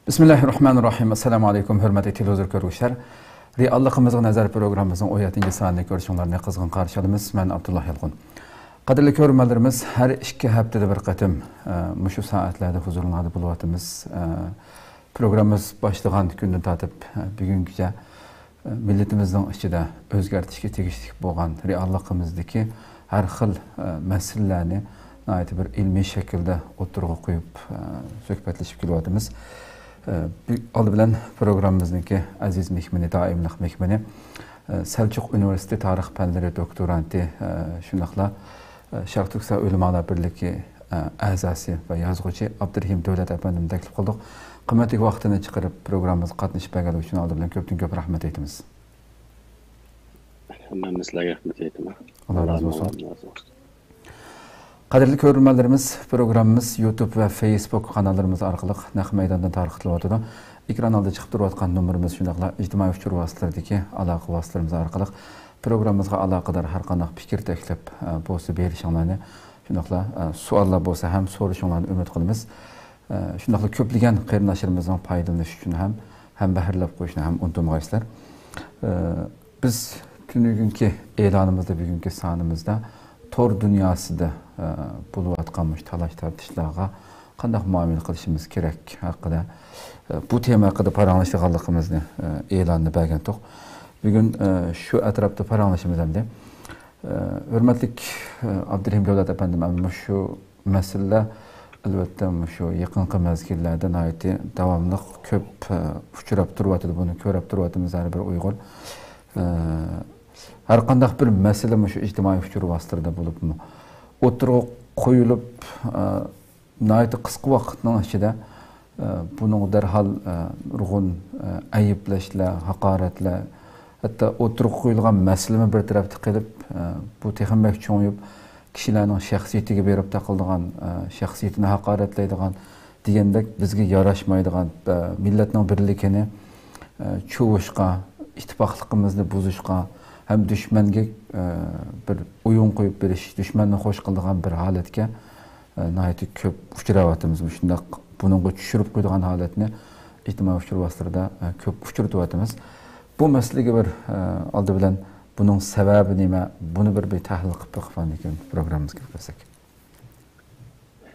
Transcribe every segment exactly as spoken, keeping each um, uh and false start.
بىسمىللاھىررەھمانىررەھىم. ئەسسالامۇ ئەلەيكۇم، ھۆرمەتلىك تېلېۋىزور كۆرگۈچىلەر. رېئاللىقىمىزغا نەزەر پروگراممىمىزنىڭ ئون يەتتىنچى سانىنى كۆرۈشۈڭلارنى قىزغىن قارشى ئالىمىز. مەن ئابدۇللا يالقۇن. قەدىرلىك كۆرۈرمەنلىرىمىز، ھەر ئىككى ھەپتىدە بىر قېتىم، ئە، مۇشۇ سائەتلەردە ھۇزۇرۇڭلاردا بولۇۋاتىمىز. ئە، پروگراممىمىز باشلىغان كۈندىن تارتىپ، ئە، بۈگۈنگىچە، ئە، مىللىتىمىزنىڭ ئىچىدە ئۆزگەرتىشكە تېگىشلىك بولغان رېئاللىقىمىزدىكى ھەر خىل، ئە، مەسىلىلەرنى ناھايىتى بىر ئىلمىي شەكىلدە ئوتتۇرىغا قويۇپ، ئە، سۆھبەتلىشىپ كېلىۋاتىمىز. ئە، بۈ-، ئالدى بىلەن پروگراممىمىزنىڭكى ئەزىز مېھمىنى، دائىملىق مېھمىنى، ئە، سەلچۇق ئۇنىۋېرسىتېتى تارىخ پەنلىرى دوكتورانتى، ئە، شۇنداقلا، ئە، شەرق تۈركىستان ئۆلىمالار بىرلىكى، ئە، ئەزاسى ۋە يازغۇچى ئابدۇرېھىم دۆلەت ئەپەندىمنى تەكلىپ قىلدۇق. قىممەتلىك ۋاقتىنى چىقىرىپ، پروگراممىمىزغا قاتنىشىپ بەرگەنلىكى ئۈچۈن ئالدى بىلەن كۆپتىن كۆپ رەھمەت ئېيتىمىز. مەنمۇ سىلەرگە رەھمەت ئېيتىمەن. ئاللا رازى بولسۇن. ئاللا رازى بولسۇن. قەدىرلىك كۆرۈرمەنلىرىمىز، پروگراممىمىز يۇتۇب ۋە فېيسبۇك قاناللىرىمىز ئارقىلىق نەق مەيداندا تارقىتىلىۋاتىدۇ. ئېكران ئالدىدا چىقىپ تۇرۇۋاتقان نومۇرىمىز، شۇنداقلا ئىجتىمائىي ئۇچۇر ۋاسىتىلىرىدىكى ئالاقە ۋاسىتىلىرىمىز ئارقىلىق پروگراممىمىزغا ئالاقىدار ھەر قانداق پىكىر، تەكلىپ، ئە، بولسا بېرىشىڭلارنى، شۇنداقلا، ئە، سوئاللار بولسا ھەم سورىشىڭلارنى ئۈمىد قىلىمىز. ئە، شۇنداقلا كۆپلىگەن قېرىنداشلىرىمىزنىڭ پايدىلىنىشى ئۈچۈن ھەم ھەمبەھىرلەپ قويۇشنى ھەم ئۇنتۇمىغايسىلەر. ئە، بىز تۈنۈگۈنكى ئېلانىمىزدا، بۈگۈنكى سانىمىزدا تور دۇنياسىدا، ئە، بولۇۋاتقان مۇشۇ تالاش-تارتىشلارغا قانداق مۇئامىلە قىلىشىمىز كېرەك ھەققىدە، ئە، بۇ تېما ھەققىدە پاراڭلىشىدىغانلىقىمىزنى، ئە، ئېلاننى بەرگەنتۇق. بۈگۈن، ئە، شۇ ئەتراپتا پاراڭلىشىمىز ئەمدى. ئە، ھۆرمەتلىك، ئە، ئابدۇرېھىم دۆلەت ئەپەندىم، ئەمما شۇ مەسىلىلەر، ئەلۋەتتە، مۇشۇ يېقىنقى مەزگىللەردە ناھايىتى داۋاملىق كۆپ، ئە، ئۇچراپ تۇرۇۋاتىدۇ. بۇنى كۆرۈپ تۇرۇۋاتىمىز ھەر بىر ئۇيغۇر. ئە، ھەر قانداق بىر مەسىلە مۇشۇ ئىجتىمائىي ئۇچۇر ۋاسىتىلىرىدە بولۇپمۇ ئوتتۇرىغا قويۇلۇپ، ئە، ناھايىتى قىسقا ۋاقىتنىڭ ئىچىدە، ئە، بۇنىڭغا دەرھال، ئە، نۇرغۇن، ئە، ئەيىبلەشلەر، ھاقارەتلەر، ھەتتا ئوتتۇرىغا قويۇلغان مەسىلىمۇ بىر تەرەپتە قېلىپ، ئە، بۇ تېخىمۇ بەك چوڭىيىپ، كىشىلەرنىڭ شەخسىيىتىگە بېرىپ تاقىلىدىغان، ئە، شەخسىيىتىنى ھاقارەتلەيدىغان دېگەندەك بىزگە ياراشمايدىغان، ئە، مىللەتنىڭ بىرلىكىنى، ئە، چۇۋۇشقا، ئىتتىپاقلىقىمىزنى بۇزۇشقا ھەم دۈشمەنگە، ئە، بىر ئويۇن قويۇپ بېرىش، دۈشمەننى خوش قىلىدىغان بىر ھالەتكە، ئە، ناھايىتى كۆپ ئۇچراۋاتىمىز. مۇشۇنداق بۇنىڭغا چۈشۈرۈپ قويىدىغان ھالەتنى ئىجتىمائىي ئۇچۇر ۋاسىتىلىرىدا، ئە، كۆپ ئۇچرىتىۋاتىمىز. بۇ مەسىلىگە بىر، ئە، ئالدى بىلەن بۇنىڭ سەۋەبى نېمە؟ بۇنى بىر، بىر تەھلىل قىلىپ بېقىپ، ئاندىن كېيىن پروگراممىمىزغا كىرىپ كەتسەك.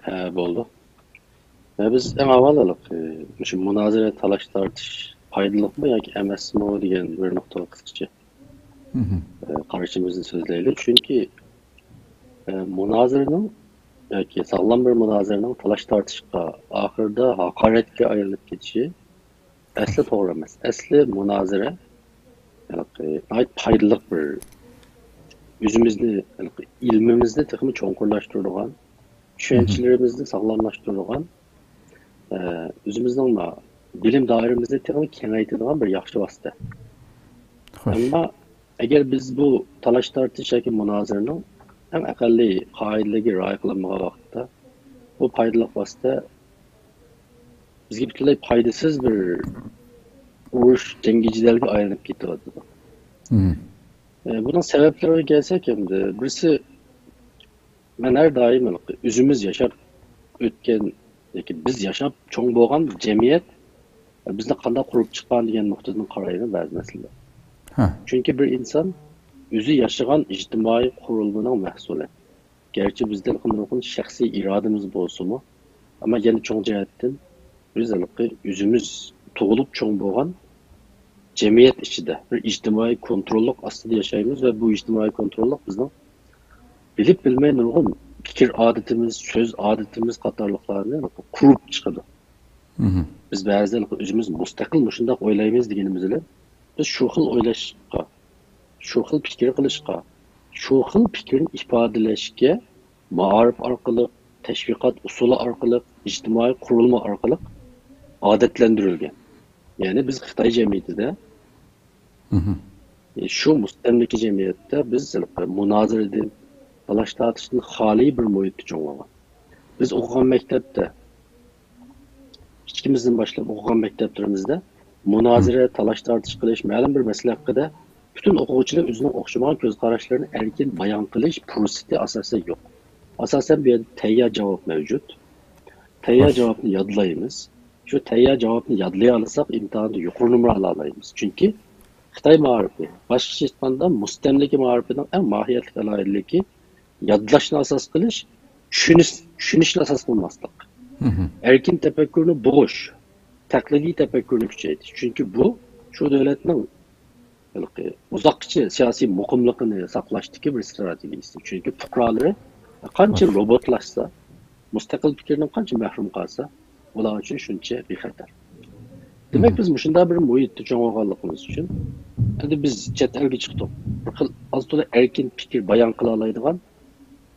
ھە، بولدى. ھە، بىز ئەڭ ئاۋۋال، ئە، مۇشۇ مۇنازىرە، تالاش-تارتىش پايدىلىقمۇ ياكى ئەمەسمۇ دېگەن بىر نۇقتىغا قىسقىچە، مھم. ئە، قارىشىمىزنى سۆزلەيلى. چۈنكى، ئە، مۇنازىرىنىڭ ياكى ساغلام بىر مۇنازىرىنىڭ تالاش-تارتىشقا، ئاخىرىدا ھاقارەتكە ئايلىنىپ كېتىشى ئەسلى توغرا ئەمەس. ئەسلى مۇنازىرە، ھېلىقى، ناھايىتى پايدىلىق بىر، ئۆزىمىزنى، ھېلىقى، ئىلمىمىزنى تېخىمۇ چوڭقۇرلاشتۇرىدىغان، مھم. چۈشەنچىلىرىمىزنى ساغلاملاشتۇرىدىغان، ئە، ئۆزىمىزنىڭ ما-، بىلىم دائىرىمىزنى تېخىمۇ كېڭەيتىدىغان بىر ياخشى ۋاسىتە. خوش. ئەمما ئەگەر بىز بۇ تالاش-تارتىش ياكى مۇنازىرىنىڭ ئەڭ ئەقەللىي قائىدىلىرىگە رىئايە قىلالمىغان ۋاقىتتا، بۇ پايدىلىق ۋاسىتە بىزگە پۈتۈنلەي پايدىسىز بىر ئۇرۇش، جەڭگى جېدەلگە ئايلىنىپ كېتىۋاتىدۇ. مم. ئە، بۇنىڭ سەۋەبلىرىگە كەلسەك، ئەمدى بىرسى، مەن ھەر دائىم ئۆزىمىز ياشاپ ئۆتكەن ياكى بىز ياشاپ چوڭ بولغان جەمئىيەت بىزنى قانداق قۇرۇپ چىققان دېگەن نۇقتىدىن قارايمەن بەزى مەسىلىلەر. ھە. چۈنكى بىر ئىنسان ئۆزى ياشىغان ئىجتىمائىي قۇرۇلمىنىڭ مەھسۇلى. گەرچە بىزدە نۇرغۇن شەخسىي ئىرادىمىز بولسىمۇ، ئەمما يەنە چوڭ جەھەتتىن بىز ھېلىقى ئۆزىمىز تۇغۇلۇپ چوڭ بولغان جەمئىيەت ئىچىدە، بىر ئىجتىمائىي كونتروللۇق ئاستىدا ياشايمىز ۋە بۇ ئىجتىمائىي كونتروللۇق بىزنىڭ بىلىپ بىلمەي نۇرغۇن پىكىر ئادىتىمىز، سۆز ئادىتىمىز قاتارلىقلارنى قۇرۇپ چىقىدۇ. مھم. بىز بەزىدە ئۆزىمىز مۇستەقىل مۇشۇنداق ئويلايمىز دېگىنىمىز بىلەن، بىز شۇ خىل ئويلاشقا، شۇ خىل پىكىر قىلىشقا، شۇ خىل پىكىرنى ئىپادىلەشكە مائارىپ ئارقىلىق، تەشۋىقات ئۇسۇلى ئارقىلىق، ئىجتىمائىي قۇرۇلما ئارقىلىق ئادەتلەندۈرۈلگەن. يەنى بىز خىتاي جەمئىيىتىدە، مھم. شۇ مۇستەملىكە جەمئىيەتتە بىز مۇنازىرىدىن، تالاش-تارتىشتىن خالىي بىر مۇھىتتا چوڭ بولغان. بىز ئوقۇغان مەكتەپتە، كىچىكىمىزدىن باشلاپ ئوقۇغان مەكتەپلىرىمىزدە مۇنازىرە، مم. تالاش-تارتىش قىلىش، مەلۇم بىر مەسىلە ھەققىدە پۈتۈن ئوقۇغۇچىلار ئۆزىنىڭ ئوخشىمىغان كۆز قاراشلىرىنى ئەركىن بايان قىلىش پۇرسىتى ئاساسەن يوق. ئاساسەن بۇ يەردە تەييار جاۋاب مەۋجۇت. تەييار خوش. جاۋابنى يادلايمىز. شۇ تەييار جاۋابنى يادلىيالىساق، ئىمتىھاندا يۇقىرى نومۇر ئالالايمىز. چۈنكى خىتاي مائارىپى، باشقىچە ئېيتقاندا، مۇستەملىكە مائارىپىنىڭ ئەڭ ماھىيەتلىك ئالاھىدىلىكى يادلاشنى ئاساس قىلىش، چۈشىنىش، چۈشىنىشنى ئاساس قىلماسلىق. ئەركىن تەپەككۇرنى بوغۇش، تەقلىدىي تەپەككۇرنى كۈچەيتىش. چۈنكى بۇ شۇ دۆلەتنىڭ ھېلىقى ئۇزاققىچە سىياسىي مۇقىملىقىنى ساقلاشتىكى بىر ستراتېگىيىسى. چۈنكى پۇقرالىرى قانچە روبوتلاشسا، مۇستەقىل پىكىردىن قانچە مەھرۇم قالسا، ئۇلار ئۈچۈن شۇنچە بىخەتەر. دېمەك، بىز مۇشۇنداق بىر مۇھىتتا چوڭ بولغانلىقىمىز ئۈچۈن، ئەمدى بىز چەت ئەلگە چىقتۇق. بىر خىل ئاز تولا ئەركىن پىكىر بايان قىلالايدىغان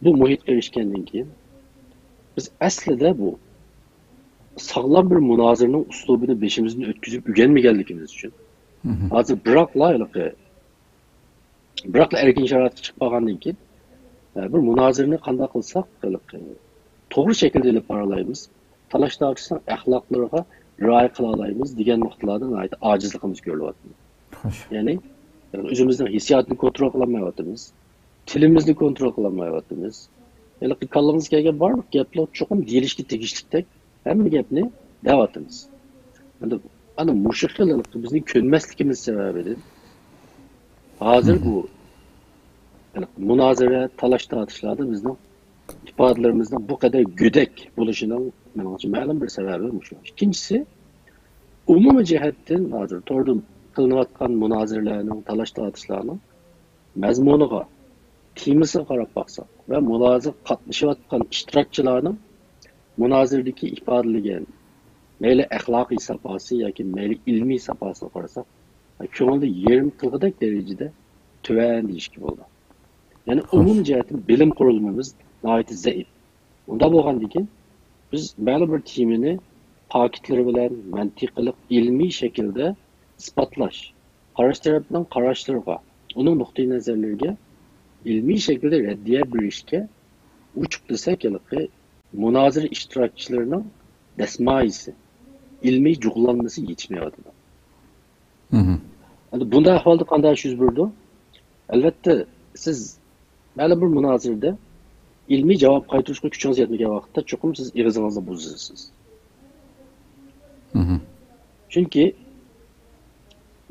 بۇ مۇھىتقا ئېرىشكەندىن كېيىن، بىز ئەسلىدە بۇ ساغلام بىر مۇنازىرىنىڭ ئۇسلۇبىنى بېشىمىزدىن ئۆتكۈزۈپ ئۆگەنمىگەنلىكىمىز ئۈچۈن، ھازىر بىراقلا ھېلىقى، بىراقلا ئەركىن شارائىتقا چىقىپ قالغاندىن كېيىن، ئە، بىر مۇنازىرىنى قانداق قىلساق، ھېلىقى، توغرا شەكىلدە ئېلىپ بارالايمىز، تالاش تارتىشنىڭ ئەخلاقلىرىغا رىئايە قىلالايمىز دېگەن نۇقتىلاردا ناھايىتى ئاجىزلىقىمىز كۆرۈلۈۋاتىدۇ. خوش. يەنى، يەنى ئۆزىمىزنىڭ ھېسسىياتىنى كونترول قىلالمايۋاتىمىز. تىلىمىزنى كونترول قىلالمايۋاتىمىز. ھېلىقى كاللىمىزغا كەلگەن بارلىق گەپلەر چوقۇم دېيىلىشكە تېگىشلىكتەك ھەممە گەپنى دەۋاتىمىز. ئەمدى ئانا مۇشۇ خىل ھېلىقى بىزنىڭ كۆنمەسلىكىمىز سەۋەبىدىن ھازىر بۇ ھېلىقى مۇنازىرە، تالاش-تارتىشلاردا بىزنىڭ ئىپادىلىرىمىزنىڭ بۇ قەدەر گۆدەك بولۇشىنىڭ مېنىڭچە مەلۇم بىر سەۋەبى مۇشۇ. ئىككىنچىسى، ئومۇمىي جەھەتتىن ھازىر توردا قىلىنىۋاتقان مۇنازىرىلەرنىڭ، تالاش-تارتىشلارنىڭ مەزمۇنىغا، تېمىسىغا قاراپ باقساق ۋە مۇنازىرىگە قاتنىشىۋاتقان ئىشتىراكچىلارنىڭ مۇنازىرىدىكى ئىپادىلىگەن مەيلى ئەخلاقىي ساپاسى ياكى مەيلى ئىلمىي ساپاسىغا قارىساق، كۆڭۈلنى يېرىم قىلغۇدەك دەرىجىدە تۆۋەن دېيىشكە بولىدۇ. يەنى ئومۇمىي جەھەتتىن بىلىم قۇرۇلمىمىز ناھايىتى زەئىپ. ئۇنداق بولغاندىكىن، بىز مەلۇم بىر تېمىنى پاكىتلىرى بىلەن مەنتىقىلىق، ئىلمىي شەكىلدە ئىسپاتلاش، قارشى تەرەپنىڭ قاراشلىرىغا، ئۇنىڭ نۇقتىئىنەزەرلىرىگە ئىلمىي شەكىلدە رەددىيە بېرىشكە ئوچۇق دېسەك، ھېلىقى مۇنازىرە ئىشتىراكچىلىرىنىڭ دەسمايىسى، ئىلمىي جۇغلانمىسى يېتىشمەيۋاتىدۇ. ئەمدى بۇنداق ئەھۋالدا قانداق ئىش يۈز بېرىدۇ؟ ئەلۋەتتە، سىز مەلۇم بىر مۇنازىرىدە ئىلمىي جاۋاب قايتۇرۇشقا كۈچىڭىز يەتمىگەن ۋاقىتتا، چوقۇم سىز ئېغىزىڭىزنى بۇزىسىز. چۈنكى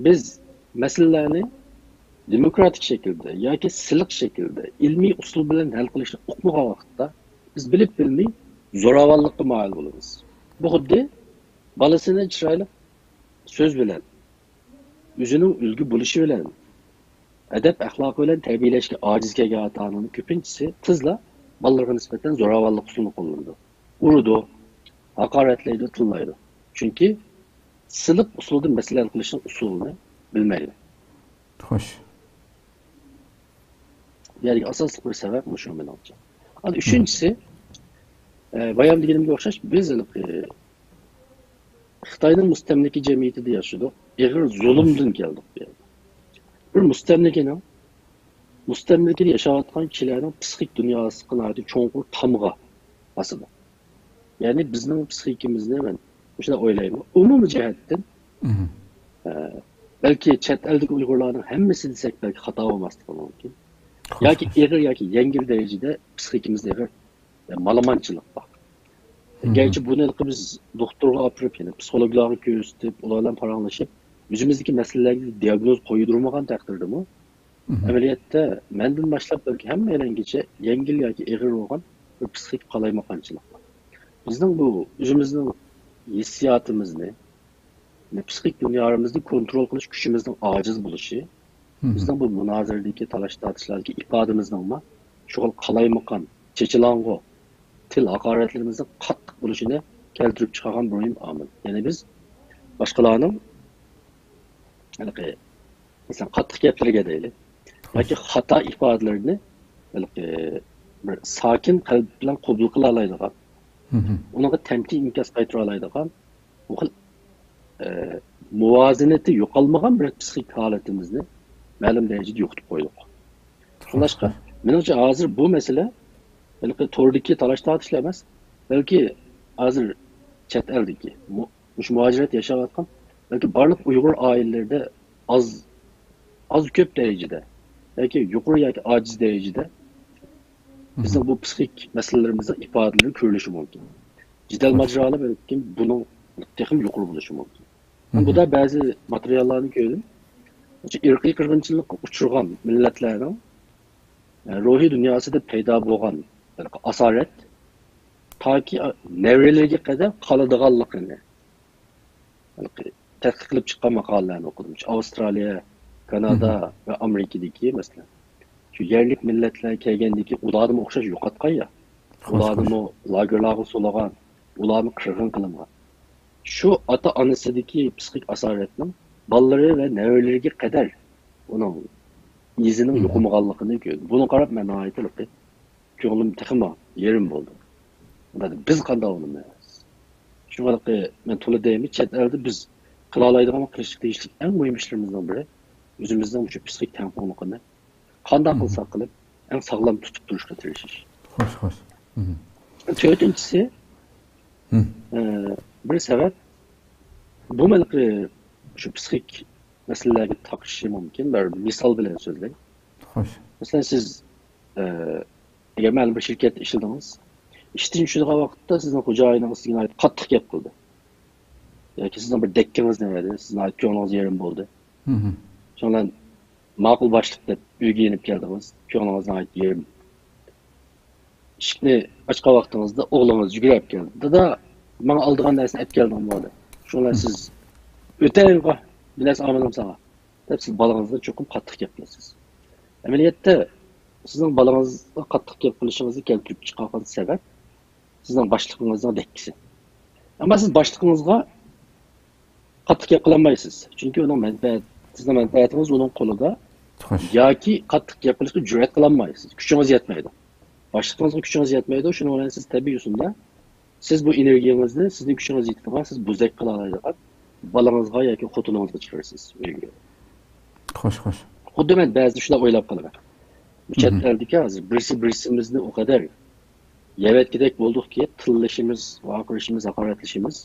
بىز مەسىلىلەرنى دېموكراتىك شەكىلدە ياكى سىلىق شەكىلدە، ئىلمىي ئۇسۇل بىلەن ھەل قىلىشنى ئۇقمىغان ۋاقىتتا، بىز بىلىپ بىلمەي زوراۋانلىققا مايىل بولىمىز. بۇ خۇددى بالىسىنى چىرايلىق سۆز بىلەن، ئۆزىنىڭ ئۈلگە بولۇشى بىلەن، ئەدەپ-ئەخلاقى بىلەن تەربىيەلەشكە ئاجىز كەلگەن ئاتا-ئانىنىڭ كۆپىنچىسى تېزلا بالىلىرىغا نىسبەتەن زوراۋانلىق ئۇسۇلىنى قوللىنىدۇ. ئۇرىدۇ، ھاقارەتلەيدۇ، تىللايدۇ. چۈنكى سىلىق ئۇسۇلدا مەسىلە ھەل قىلىشنىڭ ئۇسۇلىنى بىلمەيدۇ. خوش. بۇ يەردىكى ئاساسلىق بىر سەۋەب مۇشۇ مېنىڭچە. ئەنە ئۈچىنچىسى، ئە، بايام دېگىنىمگە ئوخشاش، بىز ھېلىقى خىتاينىڭ مۇستەملىكە جەمئىيىتىدە ياشىدۇق. ئېغىر زۇلۇمدىن كەلدۇق بۇ يەرگە. بىر مۇستەملىكىنىڭ، مۇستەملىكىدە ياشاۋاتقان كىشىلەرنىڭ پسىخىك دۇنياسىغا ناھايىتى چوڭقۇر تامغا باسىدۇ. يەنى بىزنىڭ پسىخىكىمىزنى مەن مۇشۇنداق ئويلايمەن. ئومۇمىي جەھەتتىن، ئە، بەلكى چەت ئەلدىكى ئۇيغۇرلارنىڭ ھەممىسى دېسەك بەلكى خاتا بولماسلىقى مۇمكىن. ياكى ئېغىر ياكى يەڭگىل دەرىجىدە پسىخىكىمىزدا ئېغىر، ئە، مالىمانچىلىق بار. گەرچە بۇنى ھېلىقى بىز دوختۇرغا ئاپىرىپ، يەنى پسىخولوگلارغا كۆرسىتىپ، ئۇلار بىلەن پاراڭلىشىپ، ئۆزىمىزدىكى مەسىلىلەرگە دىياگنوز قويدۇرمىغان تەقدىردىمۇ، ئەمەلىيەتتە مەندىن باشلاپ بەلكى ھەممەيلەنگىچە يەڭگىل ياكى ئېغىر بولغان بىر پسىخىك قالايمىقانچىلىق بار. بىزنىڭ بۇ ئۆزىمىزنىڭ ھېسسىياتىمىزنى، پسىخىك دۇنيامىزنى كونترول قىلىش كۈچىمىزنىڭ ئاجىز بولۇشى، بىزنىڭ بۇ مۇنازىرىدىكى، تالاش-تارتىشلاردىكى ئىپادىمىزنىڭمۇ شۇ خىل قالايمىقان، چېچىلاڭغۇ، تىل ھاقارەتلىرىمىزنىڭ قاتتىق بولۇشىنى كەلتۈرۈپ چىقارغان بىر مۇھىم ئامىل. يەنى بىز باشقىلارنىڭ ھېلىقى، مەسىلەن، قاتتىق گەپلىرىگە دەيلى، ياكى خاتا ئىپادىلىرىنى ھېلىقى بىر ساكىن قەلب بىلەن قوبۇل قىلالايدىغان، ئۇنىڭغا تەمكىن ئىنكاس قايتۇرالايدىغان، بۇ خىل، ئە، مۇۋازىنىتى يوقالمىغان بىر پسىخىك ھالىتىمىزنى مەلۇم دەرىجىدە يوقىتىپ قويدۇق. شۇڭلاشقا، مېنىڭچە ھازىر بۇ مەسىلە ھېلىقى توردىكى تالاش-تارتىشلا ئەمەس، بەلكى ھازىر چەت ئەلدىكى، مۇ-، مۇشۇ مۇھاجىرەتتە ياشاۋاتقان، بەلكى بارلىق ئۇيغۇر ئائىلىلىرىدە ئاز، ئاز كۆپ دەرىجىدە ياكى يۇقىرى ياكى ئاجىز دەرىجىدە بىزنىڭ بۇ پسىخىك مەسىلىلىرىمىزنىڭ ئىپادىلىرى كۆرۈلۈشى مۇمكىن. جېدەل ماجىرالار بەلكىم بۇنىڭ تېخىمۇ يۇقىرى بولۇشى مۇمكىن. مەن بۇدا بەزى ماتېرىياللارنى كۆردۈم. شۇ ئىرقىي قىرغىنچىلىققا ئۇچرىغان مىللەتلەرنىڭ، ئە، روھىي دۇنياسىدا پەيدا بولغان ئاسارەت تاكى، ئە، نەۋرىلىرىگە قەدەر قالىدىغانلىقىنى تەتقىق قىلىپ چىققان ماقالىلەرنى ئوقۇدۇم. ئاۋسترالىيە، كانادا ۋە ئامېرىكىدىكى، مەسىلەن، شۇ يەرلىك مىللەتلەر كەلگەندىكى ئۇلاردىمۇ ئوخشاش يوقاتقان يا. ئۇلارنىمۇ لاگېرلارغا سولىغان، ئۇلارمۇ قىرغىن قىلىنغان. شۇ ئاتا-ئانىسىدىكى پسىخىك ئاسارەتنىڭ بالىلىرى ۋە نەۋرىلىرىگە قەدەر ئۇنىڭ ئىزىنىڭ يوقىمىغانلىقىنى كۆردۈم. بۇنى قاراپ مەن ناھايىتى كۆڭلۈم تېخىمۇ يېرىم بولدى. بىز قانداق ئۇنىمىز؟ شۇڭا مەن تولا دەيمەن، چەت ئەلدە بىز قىلالايدىغان ۋە قىلىشقا تېگىشلىك ئەڭ مۇھىم ئىشلىرىمىزنىڭ بىرى، ئۆزىمىزنىڭ مۇشۇ پسىخىك تەڭپۇڭلۇقىنى قانداق قىلساق قىلىپ، ئەڭ ساغلام تۇتۇپ تۇرۇشقا تىرىشىش. خوش، خوش. تۆتىنچىسى، ئە، بىر سەۋەب، بۇ مەن شۇ پسىخىك مەسىلىلەرگە تاقىشىشى مۇمكىن. بىر مىسال بىلەن سۆزلەي. خوش. مەسىلەن، سىز، ئە، ئەگەر مەلۇم بىر شىركەتتە ئىشلىدىڭىز، ئىشتىن چۈشىدىغان ۋاقىتتا سىزنىڭ خوجايىنىڭىز سىزگە ناھايىتى قاتتىق گەپ قىلدى. ياكى سىزنىڭ بىر دەككىڭىز نېمە ئىدى، سىز ناھايىتى كۆڭلىڭىز يېرىم بولدى. شۇنىڭ بىلەن ماقۇل باشلىق دەپ ئۆيگە يېنىپ كەلدىڭىز، كۆڭلىڭىز ناھايىتى يېرىم. ئىشىكنى ئاچقان ۋاقتىڭىزدا ئوغلىڭىز يۈگۈرۈپ كەلدى. دادا، ماڭا ئالىدىغان نەرسىنى ئەپ كەلدىڭمۇ دەپ. شۇڭا سىز ئۆتەيغۇ، بىر نەرسە ئالمىدىم ساڭا دەپ سىز بالىڭىزغا چوقۇم قاتتىق گەپ قىلىسىز. ئەمەلىيەتتە سىزنىڭ بالىڭىزغا قاتتىق گەپ قىلىشىڭىزنى كەلتۈرۈپ چىقارغان سەۋەب سىزنىڭ باشلىقىڭىزنىڭ دەككىسى. ئەمما سىز باشلىقىڭىزغا قاتتىق گەپ قىلالمايسىز. چۈنكى ئۇنىڭ مەنپەئەت، سىزنىڭ مەنپەئەتىڭىز ئۇنىڭ قولىدا. ياكى قاتتىق گەپ قىلىشقا جۈرئەت قىلالمايسىز. كۈچىڭىز يەتمەيدۇ. باشلىقىڭىزغا كۈچىڭىز يەتمەيدۇ. شۇنىڭ بىلەن سىز تەبىئىي ئۇسۇلدا سىز بۇ ئېنېرگىيىڭىزنى، سىزنىڭ كۈچىڭىز يېتىدىغان، سىز بوزەك قىلالايدىغان بالىڭىزغا ياكى خوتۇنىڭىزغا چىقىرىسىز ئۆيگە. خوش، خوش. خۇددى مەن بەزىدە شۇنداق ئويلاپ قالىمەن. بۇ چەت ئەلدىكى ھازىر بىرسى بىرسىمىزنى ئۇ قەدەر يەۋەتكۈدەك بولدۇقكى، تىللىشىمىز، ۋارقىرىشىمىز، ھاقارەتلىشىمىز.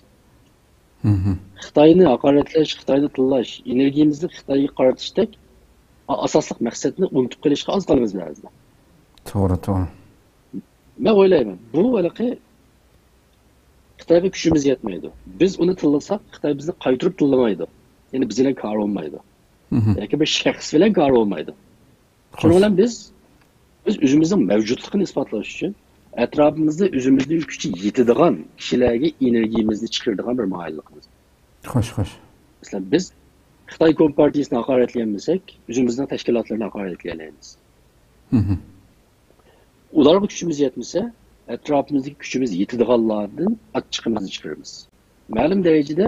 خىتاينى ھاقارەتلەش، خىتاينى تىللاش، ئېنېرگىيىمىزنى خىتايغا قارىتىشتەك ئا-، ئاساسلىق مەقسەتنى ئۇنتۇپ قېلىشقا ئاز قالىمىز بەزىدە. توغرا، توغرا. مەن ئويلايمەن، بۇ ھېلىقى خىتايغا كۈچىمىز يەتمەيدۇ. بىز ئۇنى تىللىساق، خىتاي بىزنى قايتۇرۇپ تىللىمايدۇ. يەنى بىز بىلەن كارى بولمايدۇ. ياكى بىر شەخس بىلەن كارى بولمايدۇ. شۇنىڭ بىلەن بىز، بىز ئۆزىمىزنىڭ مەۋجۇتلۇقىنى ئىسپاتلاش ئۈچۈن ئەتراپىمىزدا ئۆزىمىزنىڭ كۈچى يېتىدىغان كىشىلەرگە ئېنېرگىيىمىزنى چىقىرىدىغان بىر ماھىرلىقىمىز. خوش، خوش. مەسىلەن، بىز خىتاي كومپارتىيىسىنى ھاقارەتلىيەلمىسەك، ئۆزىمىزنىڭ تەشكىلاتلىرىنى ھاقارەتلىيەلەيمىز. ئۇلارغا كۈچىمىز يەتمىسە، ئەتراپىمىزدىكى كۈچىمىز يېتىدىغانلاردىن ئاچچىقىمىزنى چىقىرىمىز. مەلۇم دەرىجىدە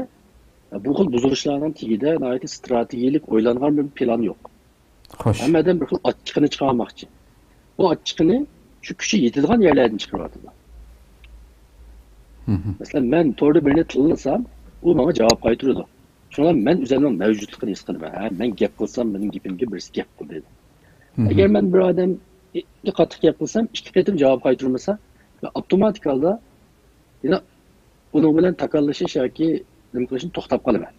بۇ خىل بۇزۇلۇشلارنىڭ تېگىدە ناھايىتى ستراتېگىيەلىك ئويلانغان بىر پىلان يوق. خوش. ھەممە ئادەم بىر خىل ئاچچىقىنى چىقارماقچى. بۇ ئاچچىقىنى شۇ كۈچى يېتىدىغان يەرلەردىن چىقىرىۋاتىدۇ. مەسىلەن، مەن توردا بىرنى تىللىسام، ئۇ ماڭا جاۋاب قايتۇرىدۇ. شۇڭا مەن ئۆزۈمنىڭ مەۋجۇتلۇقىنى ھېس قىلىمەن. ھە، مەن گەپ قىلسام، مېنىڭ گېپىمگە بىرسى گەپ قىلدى. ئەگەر مەن بىر ئادەمگە قاتتىق گەپ قىلسام، ئىككى قېتىم جاۋاب قايتۇرمىسا، مەن ئاپتوماتىك ھالدا يەنە ئۇنىڭ بىلەن تاكاللىشىش ياكى نېمە قىلىشنى توختاپ قالىمەن.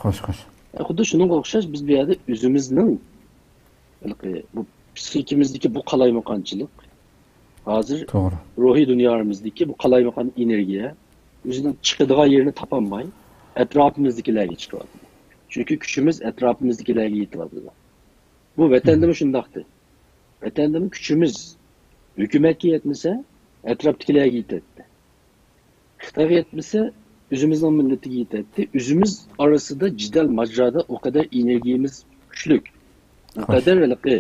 خوش، خوش. خۇددى شۇنىڭغا ئوخشاش، بىز بۇ يەردە ئۆزىمىزنىڭ ھېلىقى بۇ پسىخىكىمىزدىكى بۇ قالايمىقانچىلىق، ھازىر روھىي دۇنيامىزدىكى بۇ قالايمىقان ئېنېرگىيە ئۆزىنىڭ چىقىدىغان يېرىنى تاپالماي، ئەتراپىمىزدىكىلەرگە چىقىۋاتىدۇ. چۈنكى كۈچىمىز ئەتراپىمىزدىكىلەرگە يېتىۋاتىدۇ. بۇ ۋەتەندىمۇ شۇنداقتى. ۋەتەندىمۇ كۈچىمىز ھۆكۈمەتكە يەتمىسە، ئەتراپتىكىلەرگە يېتەتتى. خىتايغا يەتمىسە، ئۆزىمىزنىڭ مىللىتىگە يېتەتتى. ئۆزىمىز ئارىسىدا جېدەل ماجىرادا ئۇ قەدەر ئېنېرگىيىمىز كۈچلۈك، ئۇ قەدەر ھېلىقى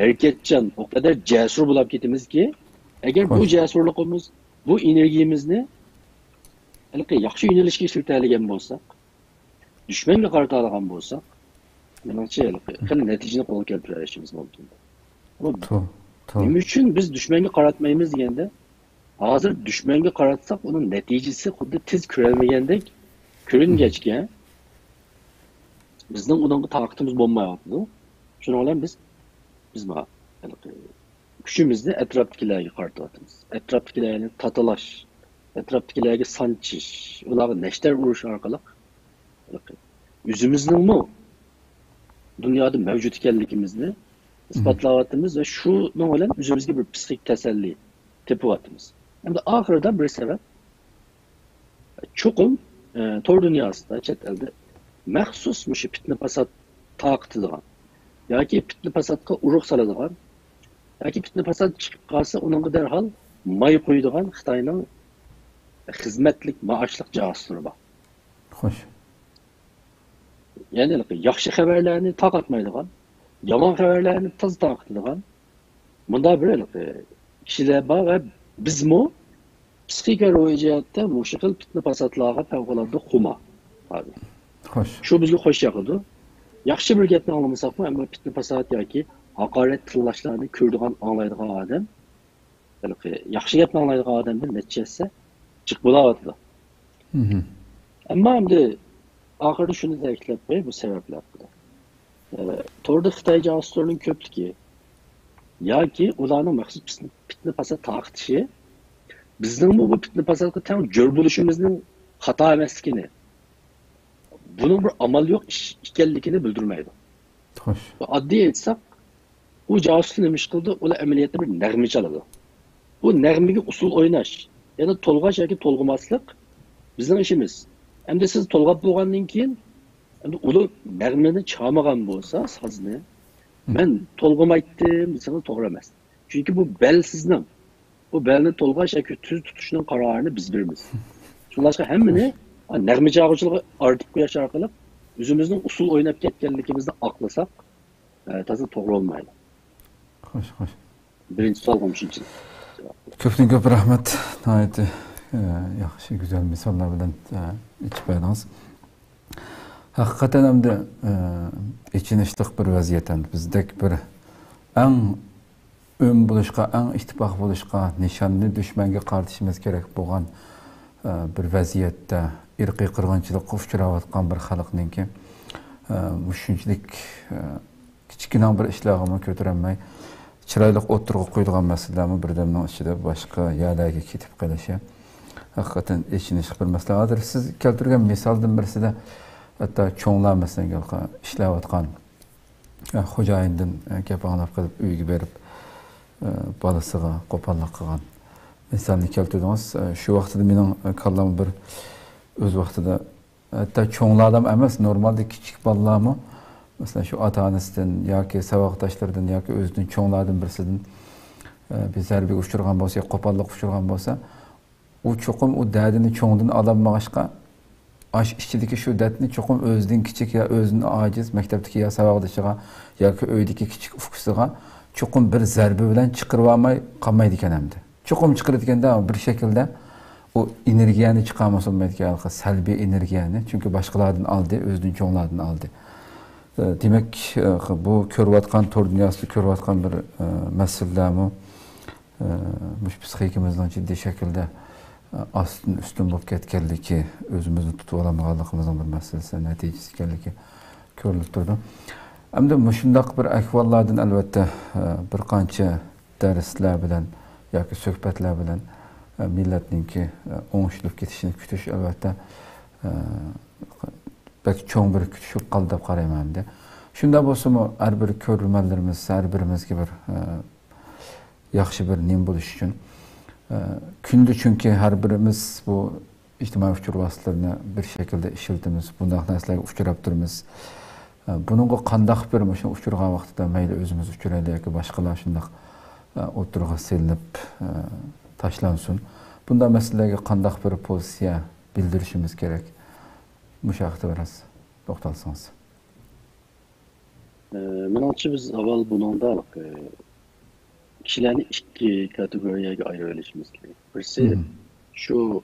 ھەرىكەتچان، ئۇ قەدەر جەسۇر بولاپ كېتىمىزكى، ئەگەر بۇ جەسۇرلۇقىمىز، بۇ ئېنېرگىيىمىزنى ھېلىقى ياخشى يۆنىلىشكە ئىشلىتەلىگەن بولساق، دۈشمەنگە قارىتالىغان بولساق، مېنىڭچە خېلى نەتىجىنى قولغا كەلتۈرەلىشىمىز مۇمكىن. نېمە ئۈچۈن بىز دۈشمەنگە قاراتمايمىز دېگەندە، ھازىر دۈشمەنگە قاراتساق، ئۇنىڭ نەتىجىسى خۇددى تىز كۆرەلمىگەندەك كۆرۈنگەچكە، بىزنىڭ ئۇنىڭغا تاقىتىمىز بولمايۋاتىدۇ. شۇنىڭ بىلەن بىز، بىز ما-، كۈچىمىزنى ئەتراپتىكىلەرگە قارىتىۋاتىمىز. ئەتراپتىكىلەرنى تاتىلاش، ئەتراپتىكىلەرگە سانچىش، ئۇلارغا نەشتەر ئۇرۇش ئارقىلىق ئۆزىمىزنىڭمۇ دۇنيادا مەۋجۇت ئىكەنلىكىمىزنى ئىسپاتلاۋاتىمىز ۋە شۇنىڭ بىلەن ئۆزىمىزگە بىر پسىخىك تەسەللى تېپىۋاتىمىز. ئەمدى ئاخىرىدا بىر سەۋەب، چوقۇم ئە، تور دۇنياسىدا، چەت ئەلدە مەخسۇس مۇشۇ پىتنە-پاسات تارقىتىدىغان ياكى پىتنە-پاساتقا ئۇرۇق سالىدىغان ياكى پىتنە-پاسات چىقىپ قالسا، ئۇنىڭغا دەرھال ماي قۇيىدىغان خىتاينىڭ خىزمەتلىك مائاشلىق جاسۇسلىرى بار. خوش. يەنى ياخشى خەۋەرلەرنى تارقاتمايدىغان، يامان خەۋەرلەرنى تازا تارقىتىدىغان مۇنداق بىر ھېلىقى كىشىلەر بار ۋە بىزمۇ پسىخىكا روھىي جەھەتتە مۇشۇ خىل پىتنە-پاساتلارغا پەۋقۇلئاددە خۇمار. ھازىر. خوش. شۇ بىزگە خوش ياقىدۇ. ياخشى بىر گەپنى ئاڭلىمىساقمۇ، ئەمما پىتنە-پاسات ياكى ھاقارەت تىللاشلارنى كۆرىدىغان، ئاڭلايدىغان ئادەم ھېلىقى ياخشى گەپنى ئاڭلايدىغان ئادەمدىن نەچچە ھەسسە جىق بولاۋاتىدۇ. مهم. ئەمما ئەمدى ئاخىرىدا شۇنى تەكىتلەپ قوياي، بۇ سەۋەبلەر ھەققىدە. ئە، توردا خىتاي جاسۇسلىرىنىڭ كۆپلۈكى ياكى ئۇلارنىڭ مەخسۇس پىتنە-پاسات تارقىتىشى بىزنىڭمۇ بۇ پىتنە-پاساتقا تەڭ جور بولۇشىمىزنىڭ خاتا ئەمەسلىكىنى، بۇنىڭ بىر ئامال يوق ئىش ئىكەنلىكىنى بىلدۈرمەيدۇ. خوش. ئاددىي ئېيتساق، ئۇ جاسۇسلار نېمە ئىش قىلىدۇ؟ ئۇلار ئەمەلىيەتتە بىر نەغمە چالىدۇ. بۇ نەغمىگە ئۇسسۇل ئويناش، يەنى تولغاش ياكى تولغىماسلىق بىزنىڭ ئىشىمىز. ئەمدى سىز تولغاپ بولغاندىن كېيىن، ئەمدى ئۇلار نەغمىنى چالمىغان بولسا، سازنى، مەن تولغىمايتتىم دېسىڭىز توغرا ئەمەس. چۈنكى بۇ بەل سىزنىڭ. بۇ بەلنى تولغاش ياكى تۈز تۇتۇشنىڭ قارارىنى بىز بېرىمىز. شۇڭلاشقا ھەممىنى نەغمە چالغۇچىلارغا ئارتىپ قويۇش ئارقىلىق ئۆزىمىزنىڭ ئۇسسۇل ئويناپ كەتكەنلىكىمىزنى ئاقلىساق، ئە، تازا توغرا بولمايدۇ. خوش، خوش. بىرىنچى سوئالغا مۇشۇنچىلىك. كۆپتىن كۆپ رەھمەت. ناھايىتى، ئە، ياخشى، گۈزەل مىساللار بىلەن، ئە، ئېچىپ بەردىڭىز. ھەقىقەتەن ئەمدى، ئە، ئېچىنىشلىق بىر ۋەزىيەت ئەمدى. بىزدەك بىر ئەڭ ئۆم بولۇشقا، ئەڭ ئىتتىپاق بولۇشقا، نىشاننى دۈشمەنگە قارىتىشىمىز كېرەك بولغان، ئە، بىر ۋەزىيەتتە، ئىرقىي قىرغىنچىلىققا ئۇچراۋاتقان بىر خەلقنىڭكى، ئە، مۇشۇنچىلىك، ئە، كىچىككىنە بىر ئىشلارغىمۇ كۆتۈرەلمەي، چىرايلىق ئوتتۇرىغا قويىدىغان مەسىلىلەرمۇ بىردەمنىڭ ئىچىدە باشقا يەرلەرگە كېتىپ قېلىشى ھەقىقەتەن ئېچىنىشلىق بىر مەسىلە. ھازىر سىز كەلتۈرگەن مىسالدىن بىرسىدە، ھەتتا چوڭلار، مەسىلەن، ئىشلەۋاتقان، ئە، خوجايىندىن، ئە، گەپ ئاڭلاپ قېلىپ، ئۆيىگە بېرىپ، ئە، بالىسىغا قوپاللىق قىلغان مىسالنى كەلتۈردىڭىز. ئە، شۇ ۋاقتىدا مېنىڭ، ئە، كاللامغا بىر ئۆز ۋاقتىدا، ھەتتا چوڭلارلا ئەمەس، نورمالدا كىچىك بالىلارمۇ، مەسىلەن، شۇ ئاتا-ئانىسىدىن ياكى ساۋاقداشلىرىدىن ياكى ئۆزىدىن چوڭلاردىن بىرسىدىن، ئە، بىر زەربىگە ئۇچرىغان بولسا يا قوپاللىققا ئۇچرىغان بولسا، ئۇ چوقۇم ئۇ دەردىنى چوڭدىن ئالالمىغاچقا، ئاشۇ ئىچىدىكى شۇ دەردنى چوقۇم ئۆزىدىن كىچىك يا ئۆزىدىن ئاجىز، مەكتەپتىكى يا ساۋاقدىشىغا ياكى ئۆيدىكى كىچىك ئۇكىسىغا چوقۇم بىر زەربە بىلەن چىقىرىۋالماي قالمايدىكەن ئەمدى. چوقۇم چىقىرىدىكەندە، بىر شەكىلدە ئۇ ئېنېرگىيەنى چىقارمىسا بولمايدىكەن، ھېلىقى سەلبىي ئېنېرگىيەنى، چۈنكى باشقىلاردىن ئالدى، ئۆزىدىن چوڭلاردىن ئالدى. ئە، دېمەك، ئە، بۇ كۆرۈۋاتقان، تور دۇنياسىدا كۆرۈۋاتقان بىر، ئە، مەسىلىلەرمۇ، ئە، مۇشۇ پسىخىكىمىزنىڭ جىددىي شەكىلدە، ئە، ئاستىن ئۈستۈن بولۇپ كەتكەنلىكى، ئۆزىمىزنى تۇتۇۋالالمىغانلىقىمىزنىڭ بىر مەسىلىسى، نەتىجىسى ئىكەنلىكى كۆرۈلۈپ تۇرىدۇ. ئەمدى مۇشۇنداق بىر ئەھۋاللاردىن، ئەلۋەتتە، ئە، بىر قانچە دەرسلەر بىلەن ياكى سۆھبەتلەر بىلەن، ئە، مىللەتنىڭكى، ئە، ئوڭشىلىپ كېتىشىنى كۈتۈش، ئەلۋەتتە، ئە، بەك چوڭ بىر كۈتۈش بولۇپ قالدى دەپ قارايمەن ئەمدى. شۇنداق بولسىمۇ، ھەر بىر كۆرۈرمەنلىرىمىز، ھەر بىرىمىزگە بىر، ئە، ياخشى بىر نېمە بولۇش ئۈچۈن، ئە، كۈندە، چۈنكى ھەر بىرىمىز بۇ ئىجتىمائىي ئۇچۇر ۋاسىتىلىرىنى بىر شەكىلدە ئىشلىتىمىز، بۇنداق نەرسىلەرگە ئۇچراپ تۇرىمىز. ئە، بۇنىڭغا قانداق بىر مۇشۇ ئۇچرىغان ۋاقتىدا مەيلى ئۆزىمىز ئۇچرايلى ياكى باشقىلار شۇنداق، ئە، ئوتتۇرىغا سېلىنىپ، ئە، تاشلانسۇن. بۇنداق مەسىلىلەرگە قانداق بىر پوزىتسىيە بىلدۈرۈشىمىز كېرەك؟ مۇشۇ ھەقتە بىراز توختالسىڭىز. ئە، مېنىڭچە بىز ئاۋۋال بۇنىڭدا، ئە، كىشىلەرنى ئىككى كاتېگورىيەگە ئايرىۋېلىشىمىز كېرەك. بىرسى، شۇ